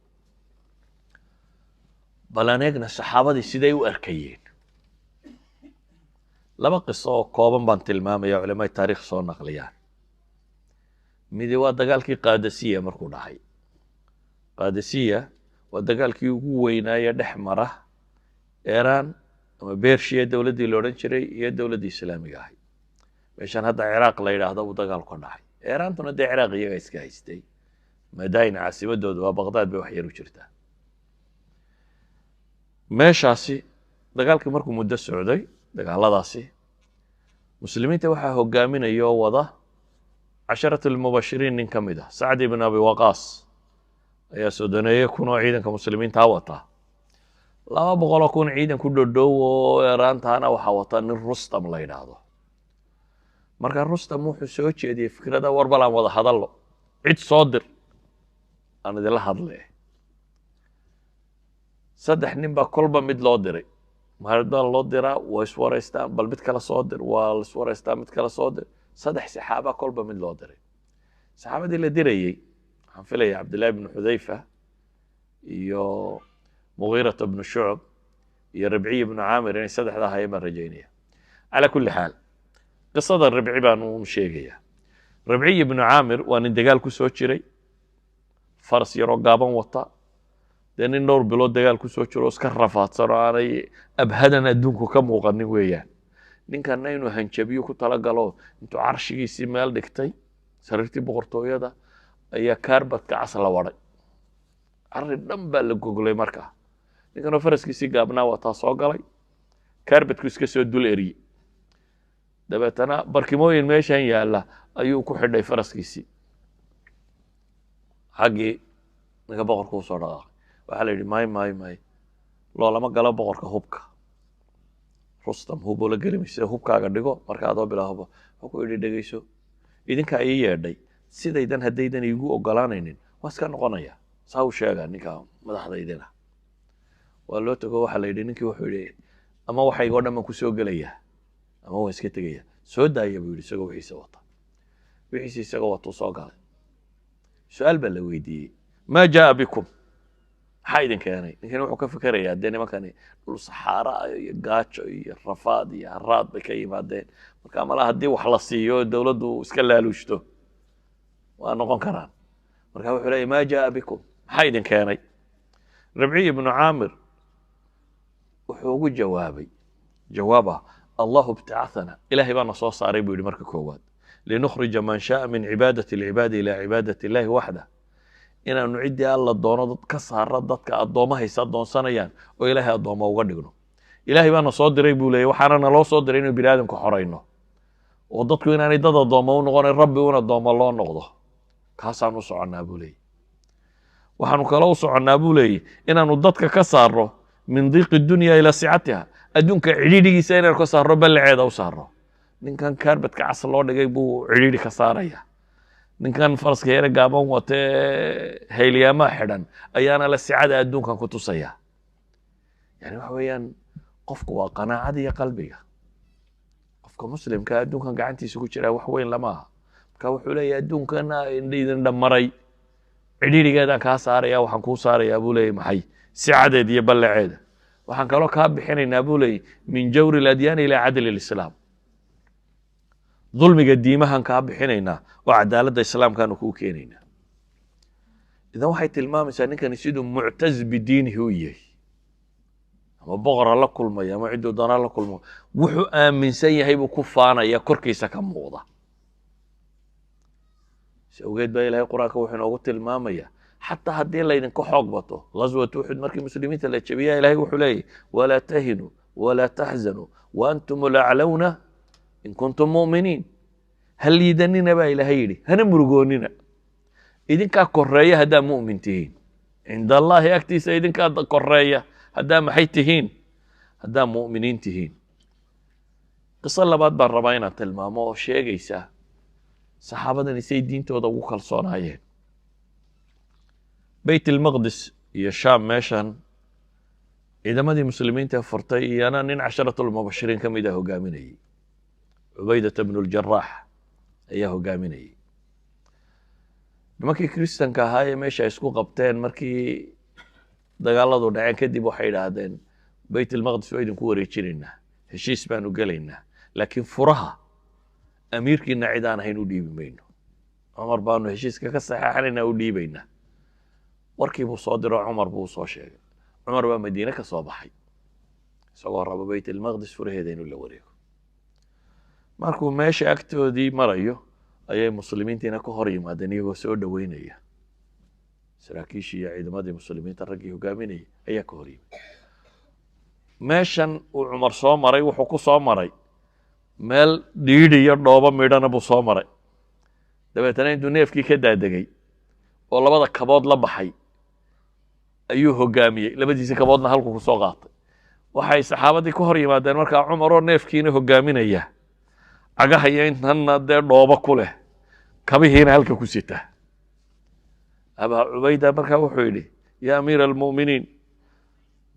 Bal aan eegna saxaabadii siday u arkayeen. Laba qiso oo kooban baan tilmaamaya, culamada taarikh soo naqliyaan. Midi waa dagaalkii Qaadasiya markuu dhacay. Qaadasiya waa dagaalkii ugu weynaaye dhex mara Iiraan ama Bershiya dowladdii la odhan jiray iyo dowladdii Islaamiga ahayd. Meeshaan hadda Ciraaq la yidhaahdo buu dagaalku ka dhacay. Iiraantuna dee Ciraaq iyaga iska haystay. Madain caasimadooda waa Baqdaad bay wax yar u jirtaa. Meeshaasi dagaalkii markuu muddo socday, dagaaladaasi muslimiinta waxaa hogaaminaya oo wada casharat almubashiriin nin ka mid ah, Sacd ibn Abi Waqaas, ayaa 30-eeye kun oo ciidanka muslimiintaa wata. 200,000 ciidan ku dhodhow oo eraantaana waxaa wata nin Rustam la yidhaahdo. Marka Rustam wuxuu soo jeediyey fikrada: war bal aan wada hadallo, cid soo dir aan idinla hadle. Saddex nin baa kolba mid loo diray. Maalin loo diraa, waa iswaraystaan, bal mid kale soo dir, waa la iswaraystaa, mid kale soo dir. Saddex saxaaba kolba mid loo diray. Saxaabadii la dirayey waxaan filaya Cabdillahi bnu Xudayfa iyo Mugiirata bnu Shucb iyo Ribciy bnu Caamir inay saddexda ahaayeen baan rajaynaya. Calaa kulli xaal, qisada Ribci baan un sheegaya. Ribciy bnu Caamir waa nin dagaal ku soo jiray, faras yaroo gaaban wata, dee nin dhowr bilood dagaal ku soo jiro, iska rafaadsan oo aanay abhadan adduunku ka muuqanin weeyaan. Ninkanna inuu hanjabiyo ku talagalo, intuu carshigiisii meel dhigtay, sariirtii boqortooyada, ayaa kaarbadka cas la waday, carri dhan baa la goglay. Markaa ninkanoo faraskiisii gaabnaa wataa soo galay, kaarbadku iska soo dul eriyey, dabeetana barkimooyin meeshan yaalla ayuu ku xidhay faraskiisii. Xaggii ninka boqorka usoo dhaqaaqay. Waxaa la yidhi: "May, may, may, loolama galo boqorka hubka. Rustam huboo la geli mayse, hubkaaga dhigo." Marka adoo bilaa hubo, wuxuu ku yidhi: "Dhegeyso, idinkaa ii yeedhay, sidaydan haddaydan iigu ogolaanaynin waa iska noqonaya." Saa u sheega ninka madaxdaydina. Waa loo tago, waxaa la yidhi ninkii wuxuu yidhi: "Ama waxaygoo dhan baan kusoo gelayaa ama waan iska tegaya." "Soo daaya," buu yidhi, isagoo wixiisa wata. Wixiisa isagoo watuu soo galay. Su-aal baa la weydiiyey: "Maa jaa bikum? Maxaa idin keenay?" Ninkani wuxuu ka fikerayaa dee nimankani dhul saxaara iyo gaajo iyo rafaad iyo haraad bay ka yimaadeen, marka mala haddii wax la siiyo, dowladdu iska laaluushto, waa noqon karaan. Marka wuxuu leeyahy: "Maa jaa bikum? Maxaa idin keenay?" Ribciy ibnu Caamir wuxuu ugu jawaabay jawaab ah: "Allahu ibtacathana, Ilaahay baana soo saaray," buu yidhi. "Marka koowaad, linukhrija man shaaa min cibaadati alcibaadi ilaa cibaadati illahi waxda, inaanu ciddii Alla doono dad ka saaro dadka addoommahaysa addoonsanayaan oo Ilaahay addoommo uga dhigno. Ilaahay baana soo diray," buu leeyay. "Waxaana naloo soo diray inuu bini aadamka xorayno oo dadku inaanay dad addoommo u noqonayn, Rabbi un addoommo loo noqdo. Kaasaan u soconnaa," buu leeyay. "Waxaanu kaloo u soconnaa," buu leeyay, "inaanu dadka ka saarno min diiqi dunya ilaa sicatiha, adduunka cidhiidhigiisa inaanu ka saarno, ballaceeda u saarno. Ninkan kaarbadka cas loo dhigay buu cidhiidhi ka saaraya, ninkan faraska yare gaaban watee haylyaamaa xidhan ayaana la sicada adduunkan ku tusaya." Yani waxa weeyaan, qofku waa qanaacada iyo qalbiga. Qofka muslimka adduunkan gacantiisa ku jiraa wax weyn lama aha. Marka wuxuu leeyahay: "Adduunkan idin dhammaray cidhiidhigeedaan kaa saaraya. Waxaan kuu saarayaa," buu leeyahy, "maxay? Sicadeed iyo ballaceeda. Waxaan kaloo kaa bixinaynaa," buu leeyahy, "min jawri aladyaani ilaa cadli lislaam, dulmiga diimahan kaa bixinaynaa oo cadaaladda islaamkaanu kuu keenaynaa." Idan waxay tilmaamaysaa ninkani siduu muctaz bidiinihi u yahay. Ama boqora la kulmaya ama cidduu doonaa la kulmo, wuxuu aaminsan yahay buu ku faanaya, korkiisa ka muuqda. Si awgeed baa Ilahay Qur-aanka wuxuu inoogu tilmaamaya, xataa haddii laydinka xoog bato, ghaswat Uxud markii muslimiinta la jebiya, Ilahay wuxuu leeyahy: "Walaa tahinuu walaa taxzanuu wa antum alaclawna in kuntum mu'miniin." Ha liidanina baa Ilaahay yidhi, hana murugoonina, idinkaa koreeya haddaa mu'min tihiin. Cinda Allahi, agtiisa idinkaa koreeya haddaa maxay tihiin? Haddaa mu'miniin tihiin. Qiso labaad baan rabaa inaan tilmaamo oo sheegaysa saxaabadani say diintooda ugu kalsoonaayeen. Beyt ilmaqdis iyo Shaam meeshan ciidamadii muslimiinta furtay, iyana nin casharatulmubashiriin ka mid a hogaaminayey, Cubaydata bnu Ljaraax ayaa hogaaminayey. Nimankii Kristanka ahaa ee meesha isku qabteen markii dagaaladu dhaceen kadib, waxay idhaahdeen: "Beyt ilmaqdis waa idinku wareejinaynaa, heshiis baanu gelaynaa, laakiin furaha amiirkiina cid aan ahayn u dhiibi mayno. Cumar baanu heshiiska ka saxeexanaynaa, u dhiibaynaa." Warkii buu soo diro, Cumar buu usoo sheegay. Cumar baa Madiine ka soo baxay isagoo rabo Beyt ilmaqdis furaheeda inuu la wareego. Markuu meesha agtoodii marayo ayay muslimiintiina ka hor yimaadeen iyagoo soo dhoweynaya. Saraakiishii iyo ciidamadii muslimiinta raggii hogaaminayay ayaa ka hor yimid. Meeshan uu Cumar soo maray, wuxuu ku soo maray meel dhiidhi iyo dhoobo midhana buu soo maray. Dabeetana intuu neefkii ka daadegay oo labada kabood la baxay Ayuu hogaamiyey, labadiisa kaboodna halku kusoo qaatay. Waxay saxaabadii ka hor yimaadeen markaa Cumar oo neefkiina hogaaminaya, cagaha iyo intanna dee dhoobo ku leh, kabihiina halka ku sita. Abaa Cubayda markaa wuxuu yidhi: "يا أمير المؤمنين،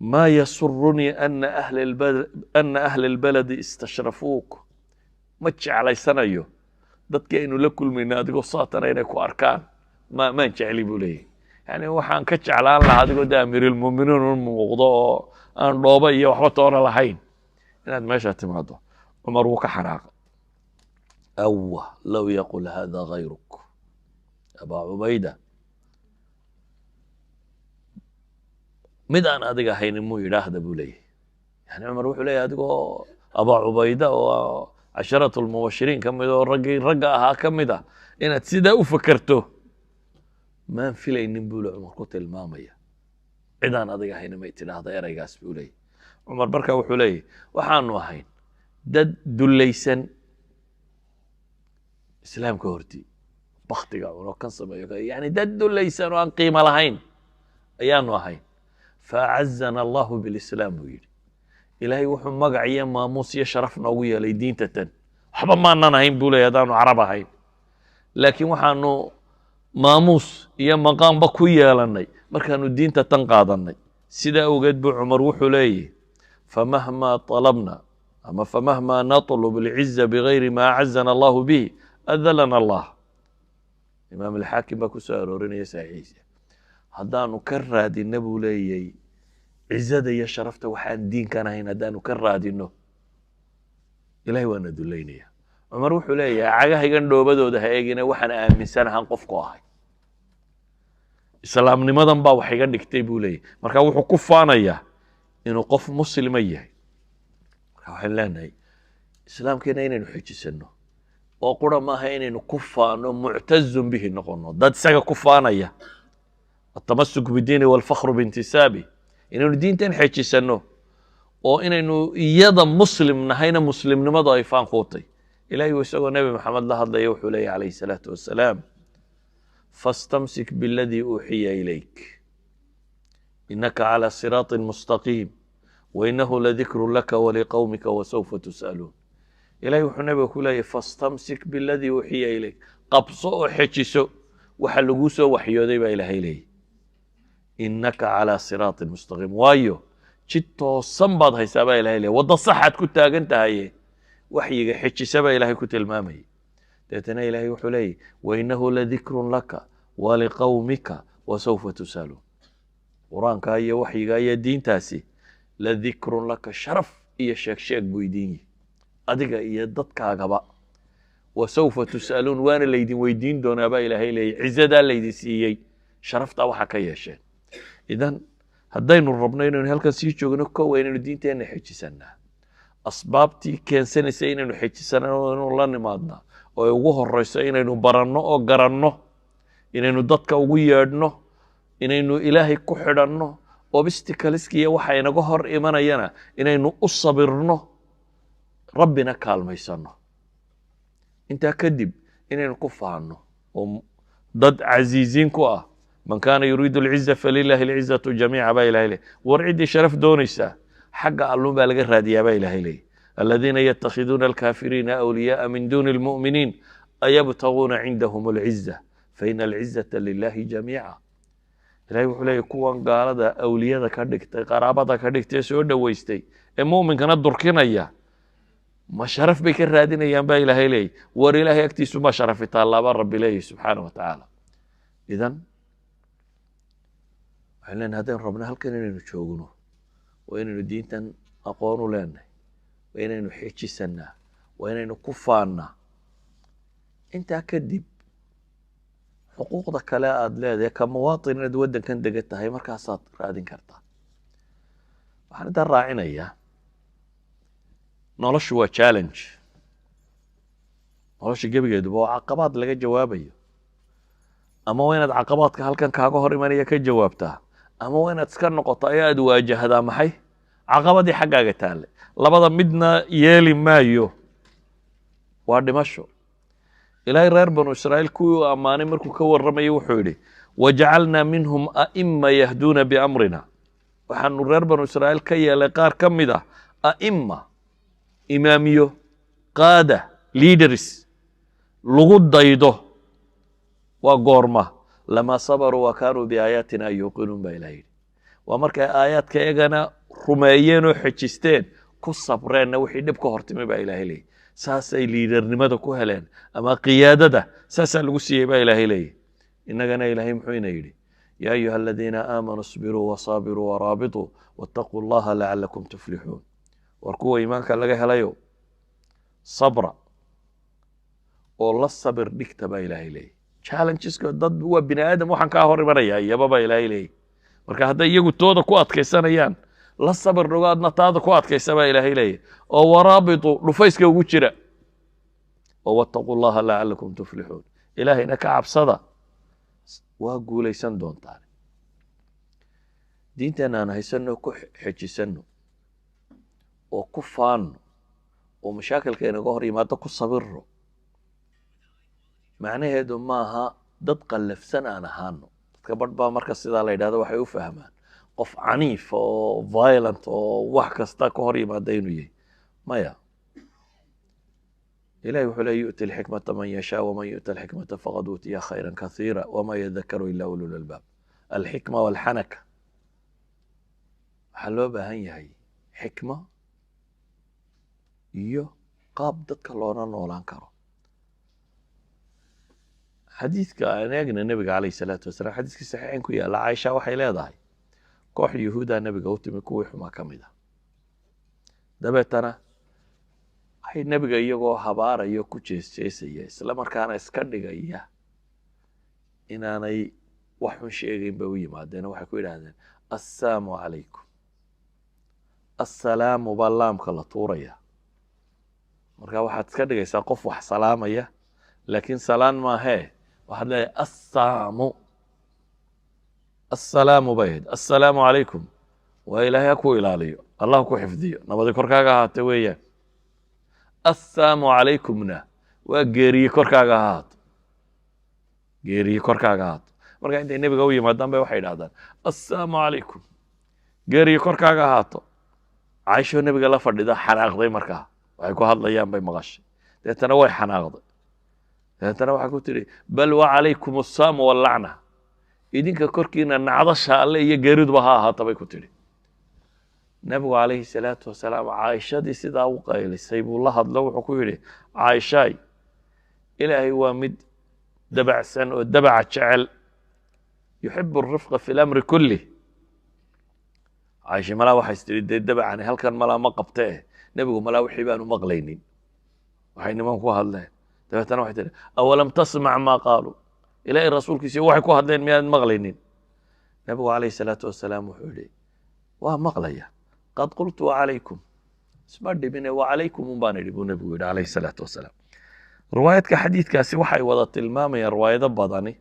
ما يسرني أن أهل البلد استشرفوك." Ma jeclaysanayo dadkii aynu la kulmayna adigoo saatana inay ku arkaan, ma maan jecli, buu leeyahy. Yani waxaan ka jeclaan lahaa adigoo de amiirulmuminiin u muuqdo oo aan dhoobo iyo waxba toona lahayn inaad meesha timaado. Cumar wuu ka xanaaqay. "أوه، لو يقل هذا غيرك أبا Cubayda." Mid aan adiga ahaynin muu yidhaahda, buu leeyahy. Yani Cumar wuxuu leeyahy, adigoo Abaa Cubayda oo عشرة المبشرين ka mid oo raggii ragga ahaa ka mid ah, inaad sidaa u fakerto maan filaynin, buu le Cumar ku tilmaamaya. Cidaan adiga ahaynin may tidhaahda ereygaas, buu leeyahy Cumar. Marka wuxuu leeyahy, waxaanu ahayn dad dullaysan islaamka hortii, baktiga cuno, kan sameeyo, yani dad dullaysan oo aan qiimo lahayn ayaanu ahayn. "فأعزنا الله بالإسلام," buu yidhi. Ilaahay wuxuu magac iyo maamuus iyo sharaf noogu yeelay diinta tan. Waxba maanan ahayn, buu leeyahy, haddaanu Carab ahayn, laakiin waxaanu maamuus iyo maqaamba ku yeelannay markaanu diinta tan qaadanay. Sidaa awgeed buu Cumar wuxuu leeyahy: "فمهما طلبنا" ama "فمهما نطلب العزة بغير ما أعزنا الله به أذلنا الله." Imaam Alxaakim baa ku soo aroorinaya saxiixiisa. Haddaanu ka raadina, buu leeyay, cizada iyo sharafta waxaan diinkan ahayn, haddaanu ka raadino, Ilahay waana dullaynaya. Cumar wuxuu leeyahay, cagahaygan dhoobadooda ha eegina, waxaan aaminsanahan qofku ahay, islaamnimadan baa wax iga dhigtay, buu leeyahy. Marka wuxuu ku faanayaa inuu qof muslima yahay. Marka waxaynu leenahay, islaamkeena inaynu xejisano oo qura maaha, inaynu ku faano, معتز به noqono, dad isaga ku faanaya. التمسك بالدين والفخر بانتسابه. Inaynu diintan xejisano oo inaynu iyada muslim nahayna, muslimnimadu ay faan kuutay. Ilahay uu isagoo Nebi Maxamed la hadlaya wuxuu leeyahy عليه الصلاة والسلام: "فاستمسك بالذي أوحي إليك إنك على صراط مستقيم وإنه لذكر لك ولقومك وسوف تسألون." Ilahay wuxuu nabiga ku leeyahy: "فاستمسك بالذي أوحي إليك." Qabso oo xejiso waxa laguu soo waxyooday, baa Ilaahay leeyahy. "إنك على صراط مستقيم." Waayo, jid toosan baad haysaa, baa Ilahay leeyahy. Waddo saxaad ku taagan tahaye, waxyiga xejisa, baa Ilahay ku tilmaamayay. Deetana Ilahay wuxuu leeyahy: "وإنه لذكر لك ولقومك وسوف تسألون." Qur-aanka iyo waxyiga iyo diintaasi لذكر لك, sharaf iyo sheeg sheeg buu idin yihi adiga iyo dadkaagaba. "وسوف تسألون," waana laydin weydiin doonaa, baa Ilaahay leeyahy, cizadaa laydin siiyey, sharaftaa waxaa ka yeesheen. Idan haddaynu rabno inaynu halkan sii joogno, kow, inaynu diinteenna xejisanaa. Asbaabtii keensanaysa inaynu xejisanano inuu la nimaadnaa, oo ay ugu horeyso inaynu baranno oo garanno, inaynu dadka ugu yeedhno, inaynu Ilaahay ku xidhanno, obstacleskiiyo waxa inaga hor imanayana inaynu u sabirno, Rabbina kaalmaysano. Intaa kadib inaynu ku faanno oo dad casiiziin ku ah. "من كان يريد العزة فلله العزة جميعا," baa Ilahay ley. War ciddii sharaf doonaysaa, xagga alluun baa laga raadiyaa, baa Ilahay leeyay. "الذين يتخذون الكافرين أولياء من دون المؤمنين أيبتغون عندهم العزة فإن العزة لله جميعا." Ilahay wuxuu leeyahy, kuwan gaalada awliyada ka dhigtay, qaraabada ka dhigtay, soo dhoweystay ee mu'minkana durkinaya, ma sharaf bay ka raadinayaan, baa Ilaahay leeyay. War Ilaahay agtiisu ma sharafi taallaa, baa Rabbi leeyahy subxaana wa tacaala. Idan waxaan leenahay, haddaynu rabno halkan inaynu joogno, waa inaynu diintan aqoon u leenahay, waa inaynu xejisanaa, waa inaynu ku faannaa. Intaa kadib xuquuqda kale aada leedahay ka muwaatin inaad waddankan degan tahay markaasaad raadin kartaa. Waxaan intaa raacinayaa, noloshu waa challenge. Nolosha gebigeeduba waa caqabaad laga jawaabayo. Ama waa inaad caqabaadka halkan kaaga hor imanaya ka jawaabtaa, ama waa inaad iska noqotaa ee aad waajahdaa maxay caqabadii xaggaaga taale. Labada midna yeeli maayo, waa dhimasho. Ilaahay reer Banu Israa'iil kuwii uu ammaanay markuu ka warramayay wuxuu yidhi: Wajacalnaa minhum a'ima yahduuna biamrina. Waxaanu reer Banu Israa'iil ka yeelay qaar ka mid ah a'ima, imaamiyo, qaada, leaders lagu daydo. Waa goorma? Lamaa sabaruu wa kaanuu biaayaatina yuuqinuun, baa Ilaah yidhi. Waa markay aayaadka iyagana rumeeyeen oo xejisteen, ku sabreenna wixii dhib ka hortimi, baa Ilaahay leeyay. Saasay leadernimada ku heleen ama qiyaadada saasaa lagu siiyey, baa Ilaahay leeyay. Innagana Ilaahay muxuu ina yidhi? Yaa ayuha aladiina aamanuu isbiruu wasaabiruu waraabituu wattaquu Allaha lacalakum tuflixuun. War kuwa iimaanka laga helayo, sabra oo la sabir dhigta, baa Ilaahay leeyay. Challengeska dad waa bini aadam, waxaan kaa hor imanaya iyaba, baa Ilaahay leeyay. Marka hadday iyagu tooda ku adkaysanayaan, la sabir dhigo, adna taada ku adkaysa, baa Ilaahay leeyay. Oo waraabitu, dhufayska ugu jira, oo wattaquu Allaha lacalakum tuflixuun. Ilaahayna ka cabsada, waa guulaysan doontaan. Diinteena aan haysano, ku xejisanno oo ku faanno, oo mashaakilka inaga hor yimaado ku sabirro. Macnaheedu maaha dad qallafsan aan ahaano. Dadka badh baa marka sidaa la yidhahdo waxay u fahmaan qof caniif oo violent oo wax kasta ka hor yimaada inuu yahay. Maya, Ilahi wuxuu leey: yu'ti alxikmata man yashaa, waman yu'ta alxikmata faqad uutiya khayra kasiira, wama yadakaru ila ulul albaab. Alxikma walxanaka, waxaa loo baahan yahay xikma iyo qaab dadka loola noolaan karo. Xadiidka aan eegna, nebiga calayhi salaatu wasalaam, xadiiskii saxiixayn ku yaalla, Caaisha waxay leedahay koox Yuhuudaa nebiga u timi, kuwii xumaa ka mid ah. Dabeetana waxay nebiga iyagoo habaarayo ku jeesjeesaya, isla markaana iska dhigaya inaanay wax xun sheegayn, bay u yimaadeen. Waxay ku yidhahdeen: "Assalaamu calaykum." Assalaamu baa laamka la tuuraya. Marka waxaad iska dhigaysaa qof wax salaamaya, laakiin salaan maahee. Waxaad leedahay assaamu, assalaamu bay ahayd. "Assalaamu calaykum" waa Ilaahay ha ku ilaaliyo, Allah ku xifdiyo, nabadi korkaaga ahaate weeyaan. Assalaamu calaykumna waa geeriye korkaaga ahaato, geeriye korkaaga ahaato. Marka intay nebiga u yimaadaan bay waxay idhahdaan: "Assalaamu calaykum, geeriye korkaaga ahaato." Caaishoo nebiga la fadhida xanaaqday. Markaa waxay ku hadlayaan bay maqashay, deetana way xanaaqday. Deetana waxay ku tidhi: "Bal wacalaykum assaamu wallacna, idinka korkiina nacdasha Alle iyo geeriduba ha ahaata," bay ku tidhi. Nebigu calayhi salaatu wasalaam Caaishadii sidaa u qaylisay buu la hadlo. Wuxuu ku yidhi: "Caaishaay, Ilaahay waa mid dabacsan oo dabaca jecel, yuxibu arifqa fi lamri kulih." Caaisha malaa waxay tidhi: "Dee dabacani halkan malaa ma qabtee, nebigu malaa wixii baanu maqlaynin waxay niman ku hadleen." Dabeetana waxay tihi: "Awalam tasmac maa qaaluu? Ilaahay rasuulkiisi waxay ku hadleen miyaad maqlaynin?" Nebigu calayhi salaatu wasalaam wuxuu yidhi: "Waa maqlaya. Qad qultu wacalaykum, isma dhibine, wacalaykum un baan idhi," buu nebigu yidhi calayhi salaatu wasalaam. Riwaayadka xadiidkaasi waxay wada tilmaamayaan, riwaayado badani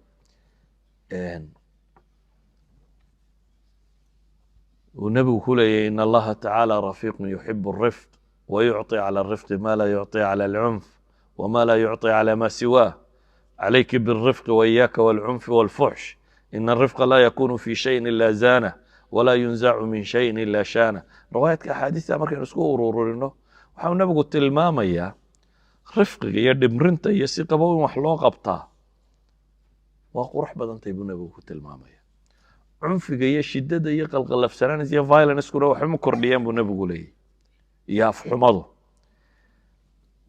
uu nebigu ku leeyahy: "In Allaha tacaala rafiiqun yuxibu alrifq, wayucطi cala alrifqi ma laa yucطi cala alcunf wma laa yucطi cala ma siwaah. Calayki biاlrifqi waإiyaaka wاlcunfi wاlfuxsh. In alrifqa laa yakunu fi shayin ila zaanah, walaa yunzacu min shayin ila shaanah." Riwaayadka axaadiista markaynu isku ururino, waxau nebigu tilmaamayaa rifqiga iyo dhimrinta iyo si qabow in wax loo qabtaa waa qurux badantay, buu nebigu ku tilmaamaya. Cunfiga iyo shiddada iyo qalqalafsanaanis iyo violencekuna waxba ma kordhiyaan, buu nebigu leeyahy, iyo afxumadu.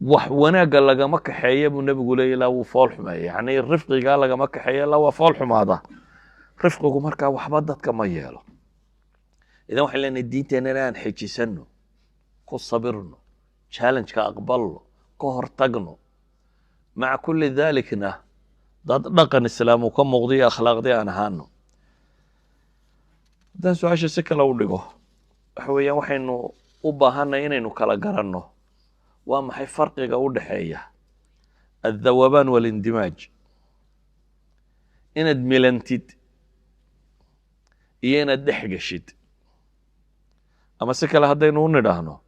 Wax wanaagga lagama kaxeeya, buu nebigu leeyay, ilaa wuu fool xumeeya. Yacni rifqigaa lagama kaxeeya ilaa waa fool xumaada. Rifqigu markaa waxba dadka ma yeelo. Idan waxay leenahay diinteenna aan xejisano, ku sabirno, challengeka aqbalno, ka hortagno. Maca kulli dalikna dad dhaqan islaam uu ka muuqdiyo akhlaaqdii aan ahaano. Haddaan su-aasha si kale u dhigo, waxa weeyaan waxaynu u baahanay inaynu kala garanno waa maxay farqiga u dhexeeya addawabaan walindimaaj, inaad milantid iyo inaad dhex geshid. Ama si kale haddaynu u nidhaahno,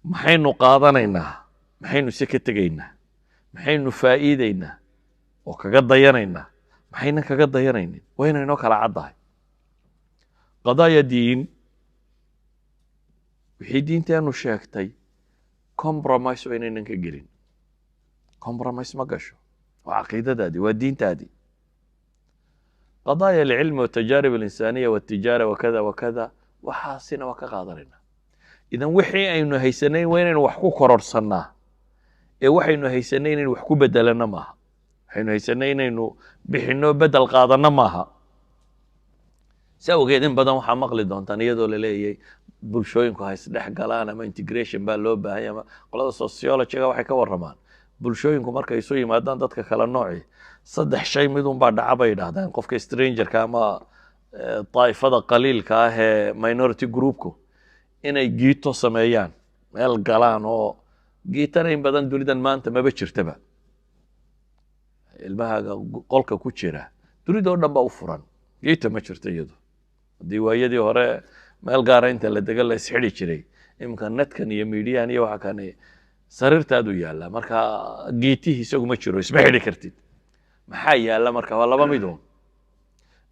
maxaynu qaadanaynaa, maxaynu se ka tegaynaa, maxaynu faa'iideynaa oo kaga dayanaynaa, Maxaynan kaga dayanaynin? Waa inaynoo kala caddahay qadaaya diin. Wixii diinteenu sheegtay compromise waa inaynan ka gelin. Compromise ma gasho, waa caqiidadaadii, waa diintaadii. قضايا العلم والتجارب الإنسانية والتجارة وكذا وكذا, waxaasina waa ka qaadanayna. Idan wixii aynu haysanayn waa inaynu wax ku kororhsannaa ee waxaynu haysanay inaynu wax ku bedelanno maaha. Waxaynu haysanay inaynu bixinno, bedel qaadanno maaha. Si awgeed in badan waxaa maqli doontaan iyadoo la leeyay bulshooyinku ha isdhex galaan ama integration baa loo baahanya, ama qolada sociologyga waxay ka warramaan bulshooyinku markay isu yimaadaan dadka kala nooci, saddex shay midun baa dhaca bay yidhahdaan. Qofka strangerka ama daa'ifada qaliilka ah ee minority groupku inay ghetto sameeyaan, meel galaan, oo ghettona in badan dunidan maanta maba jirtaba. Ilmahaaga qolka ku jira dunida oo dhan ba u furan, ghetto ma jirto iyadu. Haddii waayadii hore meel gaara inta la dega la isxidhi jiray, iminka netkan iyo mediahan iyo waxa kane sariirtaadu yaalla. Marka ghettihii isagu ma jiro, isma xidhi kartid. Maxaa yaalla marka? Waa laba midoon: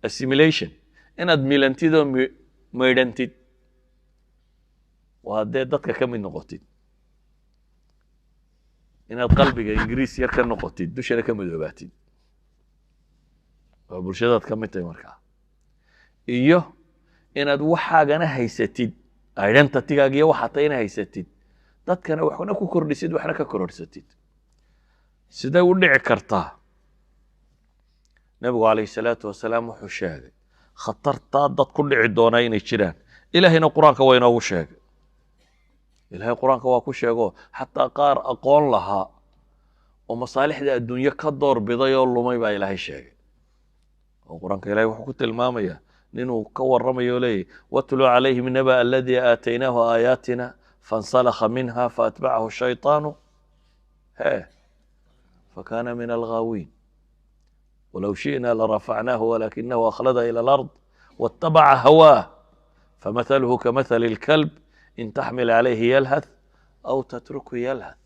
assimilation, inaad milantid oo maydhantid, waa dee dadka ka mid noqotid, inaad qalbiga Ingiriis yar ka noqotid, dushana ka madoobaatid, waa bulshadaad ka mid tahay markaa, iyo inaad waxaagana haysatid, identitygaaga iyo waxaa tay ina haysatid, dadkana waxna ku kordhisid, waxna ka kororhsatid. Sidee u dhici kartaa? Nebigu calayhi salaatu wasalaam wuxuu sheegay khatartaa dad ku dhici doonaa inay jiraan. Ilaahayna Qur-aanka waa inoogu sheegay. Ilaahay Qur-aanka waa ku sheego, xataa qaar aqoon lahaa oo masaalixda adduunye ka door biday oo lumay baa Ilaahay sheegay. Oo Qur-aanka Ilahay wuxuu ku tilmaamayaa ninuu ka warramayo o leeyahy: واتل عليهم نبأ الذي آتيناه آياتنا فانسلخ منها فأتبعه الشيطان he فكان من الغاوين ولو شئنا لرفعناه ولكنه أخلد إلى الأرض واتبع هواه فمثله كمثل الكلب إن تحمل عليه يلهث أو تتركه يلهث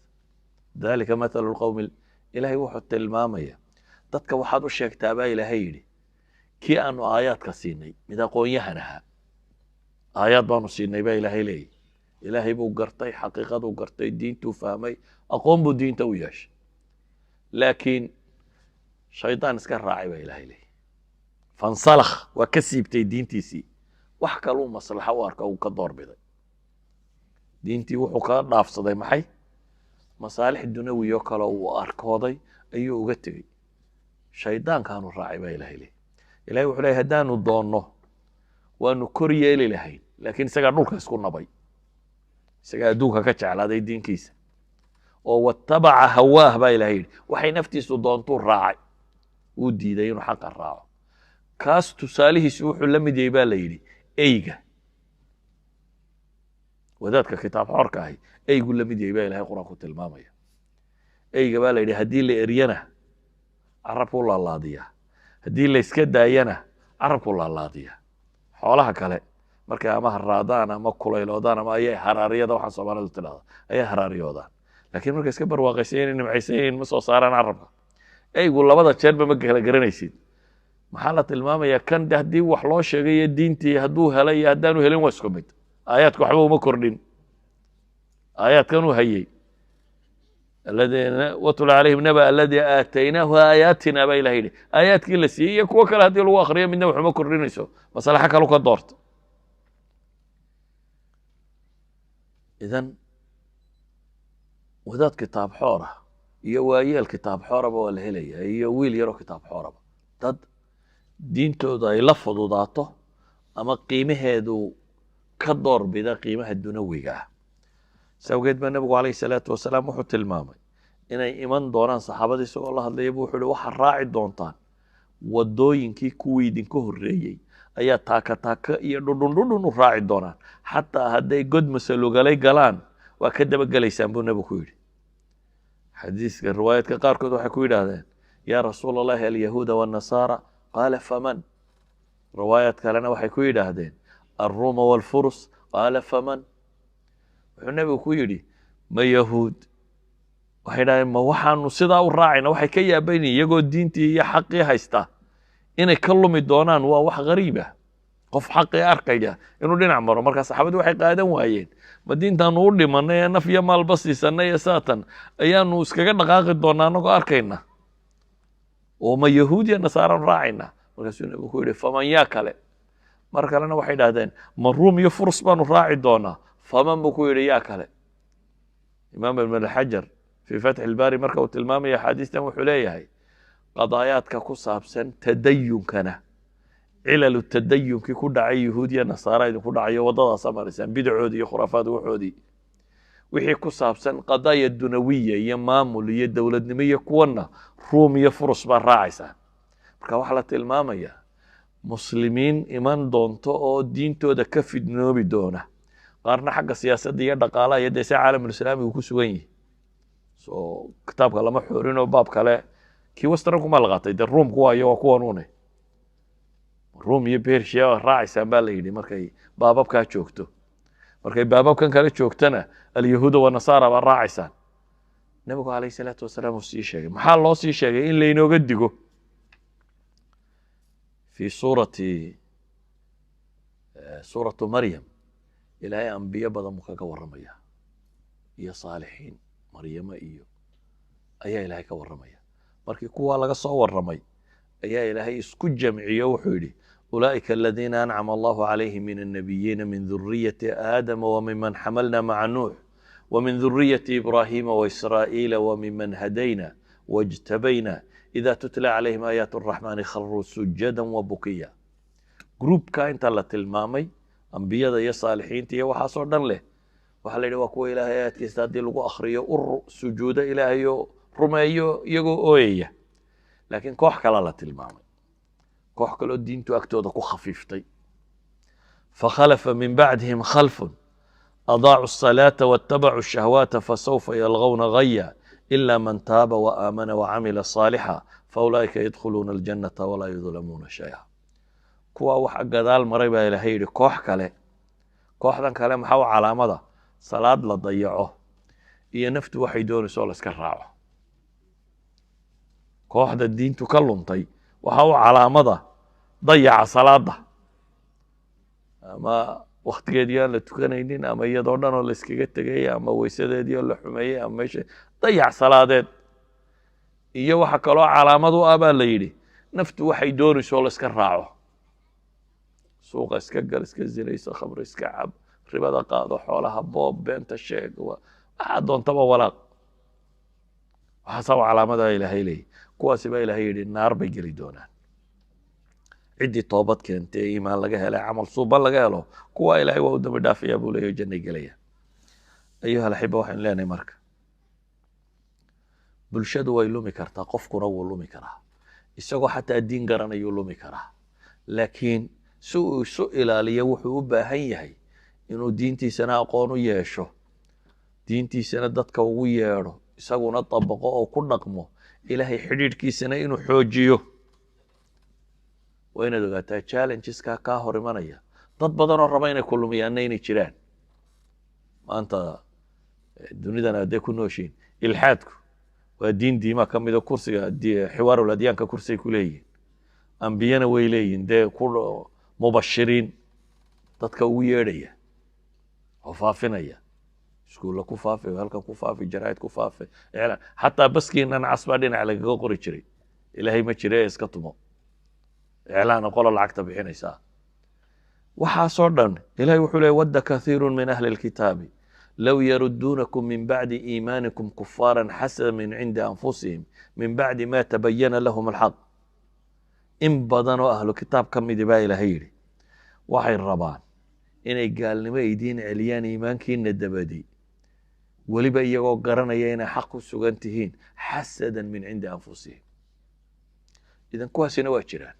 ذلك مثل القوم. Ilaahay wuxuu tilmaamaya dadka waxaad u sheegtaa baa Ilaahay yidhi kii aanu aayaadka siinay, mid aqoon-yahan ahaa, aayaad baanu siinay baa Ilaahay leeyahy. Ilaahay buu gartay, xaqiiqaduu gartay, diintuu fahmay, aqoon buu diinta u yeeshay, laakiin shaydaan iska raacay baa Ilaahay leeyahy. فانسلخ, waa ka siibtay diintiisii, wax kaluu maslaxa u arka uu ka doorbiday. Diintii wuxuu ka dhaafsaday maxay? Masaalix dunawiyo kale uu arkooday ayuu uga tegey, shaydaankaanu raacay baa Ilahay leeyahy. Ilahay wuxuu leeyahy haddaanu doonno waanu kor yeeli lahayn, laakiin isagaa dhulka isku nabay, isagaa adduunka ka jeclaaday diinkiisa oo واتبع هواه baa Ilahay yidhi. Waxay naftiisu doontuu raacay, wuu diiday inuu xaqa raaco. Kaas tusaalihiisu wuxuu la mid yahay baa la yidhi eyga. Wadaadka kitaab xorka ahi eygu la mid yahay baa Ilahay Qur-aanku tilmaamaya. Eyga baa la yidhi haddii la eryana carabkuu laalaadiyaa, haddii la iska daayana carabkuu laalaadiyaa. Xoolaha kale markay ama haraadaan ama kulayloodaan ama ayay haraariyada, waxaan Soomaalidu tidhahda, ayay haraariyoodaan, laakiin markay iska barwaaqaysan yihin, nimcaysan yihin, ma soo saaraan carabka. Eygu labada jeerba ma kala garanaysid. Maxaa la tilmaamayaa? Kan de haddii wax loo sheegayo diintii hadduu helay iyo haddaanu helin waa isku mid. Aayaadka waxba uma kordhin, aayaadkan uu hayey. واتل عليهم نبأ الذي آتيناه آياتنا baa Ilahay yidhi. Aayaadkii la siiyey iyo kuwo kale haddii lagu akriyo midna waxuma kordhinayso, maslaxo kalu ka doorta. Idan wadaad kitaab xoora iyo waayeel kitaab xooraba waa la helaya, iyo wiil yaroo kitaab xooraba, dad diintooda ay la fududaato ama qiimaheedu ka door bida qiimaha dunawiga ah. Si awgeed baa Nebigu calayhi salaatu wasalaam wuxuu tilmaamay inay iman doonaan. Saxaabada isagoo la hadlaya bu wuxuu ihi: waxaad raaci doontaan waddooyinkii kuwii idinka horreeyey ayaa taaka taaka iyo dhudhun dhudhun u raaci doonaan, xataa hadday god masalugalay galaan waa ka dabagelaysaan, buu Nebigu ku yidhi. Xadiiska riwaayaadka qaarkood waxay ku yidhaahdeen: يا رسول الله، اليهود والنصارى؟ قال: فمن؟ Riwaayaad kalena waxay ku yidhaahdeen: الروم والفرس؟ قال: فمن؟ Wuxuu Nebigu ku yidhi: ma Yahuud? Waxay idhahdeen: ma waxaanu sidaa u raacayna? Waxay ka yaabaynayin iyagoo diintii iyo xaqii haysta. Inay ka lumi doonaan waa wax ghariib ah, qof xaqii arkaya inuu dhinac maro. Markaa saxaabadii waxay qaadan waayeen, ma diintaanu u dhimanay ee naf iyo maalba siisanay ee saatan ayaanu iskaga dhaqaaqi doonaa anagoo arkayna, oo ma yahuudiya nasaaraan raacayna? Markaasuu Nebigu ku yidhi, faman, yaa kale? Mar kalena waxay idhahdeen, ma Ruum iyo Furs baanu raaci doonaa? Faman, buu ku yidhi, yaa kale? Imaam Ibn Xajar fii Fatxi Ilbaari marka uu tilmaamaya axaadiistan wuxuu leeyahay, qadaayaadka ku saabsan tadayunkana, cilalu tadayunkii ku dhacay yahuudiya nasaara idinku dhacayo, waddadaasa maraysaan, bidacoodii iyo khuraafaad waxoodii. Wixii ku saabsan qadaaya dunawiya iyo maamul iyo dowladnimo iyo kuwana, Ruum iyo Furus baa raacaysaan. Marka waxaa la tilmaamayaa muslimiin iman doonto oo diintooda ka fidnoobi doona, qaarna xagga siyaasadda iyo dhaqaalaha iyo dee se caalamulislaamigu ku sugan yihi. So kitaabka lama xoorinoo baab kale kii westernku ma la qaatay dee. Ruumku waayo waa kuwan une Ruum iyo Bersia waa raacaysaan baa la yidhi markay baababkaa joogto. Markay baababkan kale joogtana, alyahuuda wa nasaara baa raacaysaan. Nebigu calayhi salaatu wasalaam uu sii sheegay. Maxaa loo sii sheegay? In laynooga digo. Fi suuratu Maryam Ilaahay ambiyo badan buu kaga warramaya iyo saalixiin, Maryamo iyo ayaa Ilaahay ka warramaya. Markii kuwaa laga soo warramay ayaa Ilaahay isku jamciyo, wuxuu yidhi, ulaa'ika aladiina ancama Allahu calayhim min annabiyiina min dhuriyati Aadama wamiman xamalna maca Nuux ومن ذرية إبراهيم وإسرائيل وممن هدينا واجتبينا إذا تتلى عليهم آيات الرحمن خروا سجدا وبكيا. Groupka inta la tilmaamay, ambiyada iyo saalixiinta iyo waxaasoo dhan leh, waxaa la yidhi waa kuwa Ilaahay aayaadkiisa haddii lagu akhriyo u sujuudo Ilaahayo rumeeyo iyagoo ooyaya. Laakiin koox kalaa la tilmaamay, koox kaloo diintu agtooda ku khafiiftay. fakhalafa min bacdihim khalfun adaacuu الصلاة واتبعوا الشهوات فسوف يلغون غيا إلا من تاب وآمن وعمل صالحا فأولئك يدخلون الجنة ولا يظلمون شيئا. Kuwa waxa gadaal maray baa Ilaahay yidhi koox kale. Kooxdan kale maxaa u calaamada? Salaad la dayaco iyo naftu waxay doonayso oo la iska raaco. Kooxda diintu ka luntay waxaa u calaamada dayaca salaada, ama waktigeedii aan la tukanaynin, ama iyadoo dhan oo la iskaga tegay, ama weysadeedii oo la xumeeyey, ama meesha dayac salaadeed. Iyo waxa kaloo calaamad u ah baa la yidhi naftu waxay doonayso oo la iska raaco. Suuqa iska gal, iska zinayso, khamr iska cab, ribada qaado, xoolaha boob, beenta sheeg, waxaa doontaba walaaq. Waxaasaa u calaamada Ilaahay leeyahy. Kuwaasi baa Ilaahay yidhi naar bay geli doonaan. Ciddii toobad keentay ee iimaan laga helay, camal suuban laga helo, kuwa Ilaahay waa u dambi dhaafayaa buu leeyahy, jannay gelaya. Ayuha alaxiba, waxaynu leenahay marka bulshadu way lumi kartaa, qofkuna wuu lumi karaa, isagoo xataa diin garanayuu lumi karaa. Laakiin si uu isu ilaaliyo wuxuu u baahan yahay inuu diintiisana aqoon u yeesho, diintiisana dadka ugu yeedho, isaguna dabaqo oo ku dhaqmo, Ilaahay xidhiidhkiisana inuu xoojiyo. Waa inaad ogaataa challengeska kaa hor imanaya, dad badan oo raba inay ku lumiyaanna inay jiraan. Maanta dunidan hadday ku nooshiin, ilxaadku waa diin diimaa ka mida. Kursiga xiwaarul adyaanka kursay ku leeyihin, ambiyana way leeyihin, dee ku mubashiriin dadka ugu yeedhaya oo faafinaya, iskuulla ku faafi, halkan ku faafi, jaraa'id ku faafi, iclaan, xataa baskiinan cas baa dhinac lagaga qori jiray, Ilaahay ma jire ee iska tumo, iclaana qola lacagta bixinaysaa. Waxaasoo dhan Ilahay wuxuu leey, wadda kathiiru min ahli اlkitaabi low yaruduunakum min bacdi iimaanikum kufaara xasada min cindi anfusihim min bacdi ma tabayana lahum alxaq. In badan oo ahlu kitaab ka midi baa Ilaahay yidhi waxay rabaan inay gaalnimo idiin celiyaan iimaankiina dabadi, weliba iyagoo garanaya inay xaq ku sugan tihiin, xasadan min cindi anfusihim. Idan kuwaasina waa jiraan,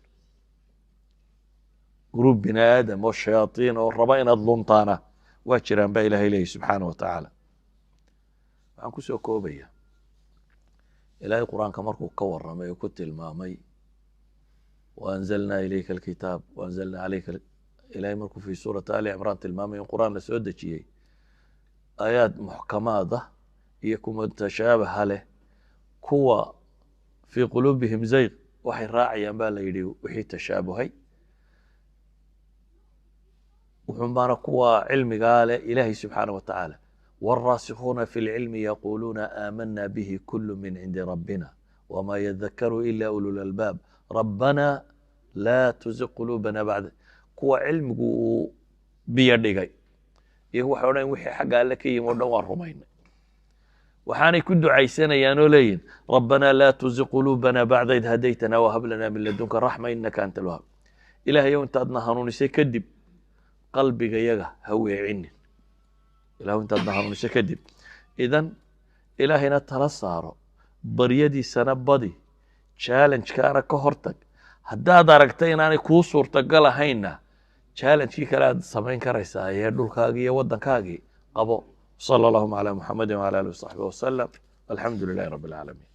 group bini aadam oo shayaaiin oo raba inaad luntaana waa jiraan baa Ilahay leeyahy subxaana wa tacaala. Waxaan kusoo koobaya, Ilaahay Qur-aanka markuu ka warramay oo ku tilmaamay waanzalnaa ilayka alkitaab waanzalnaa calayka, Ilahay markuu fi suurati Ali Cimraan tilmaamay in Qur-aan la soo dejiyey, aayaad muxkamaad ah iyo kuwa mutashaabaha leh, kuwa fii quluubihim zayq. Waxay raacayaan baa la yidhi wixii tashaabuhay. Wuxuun baana kuwa cilmigaa leh Ilaahay subxaana wa tacaala: wاlraasikhuuna fi اlcilmi yaquuluuna aamana bihi kulu min cindi rabbina wma yadakaru ila ulu lalbaab rabbana laa tuziq quluubana bacda. Kuwa cilmigu uu biyo dhigay iyagu waxay odhan wixii xagga Alle ka yimi o dhan waan rumaynay, waxaanay ku ducaysanayaan oo leeyihin: rabbana laa tuziq quluubana bacda id hadaytana wahab lana min ladunka raxma inaka anta alwahab. Ilahayow, intaadna hanuunisay kadib qalbiga yaga ha weecinin. Ilahu, intaadna hanuunisay kadib. Idan Ilaahayna tala saaro, baryadiisana badi, challenge-kaana ka hortag. Haddaad aragta inaanay kuu suurtagal ahaynna, challenge-kii kale aad samayn karaysaa ee dhulkaagii iyo waddankaagii qabo. Sala allahuma calaa Muxamedi wcala alihi wasaxbi wasalam. Alxamdu lilahi rabbi alcaalamiin.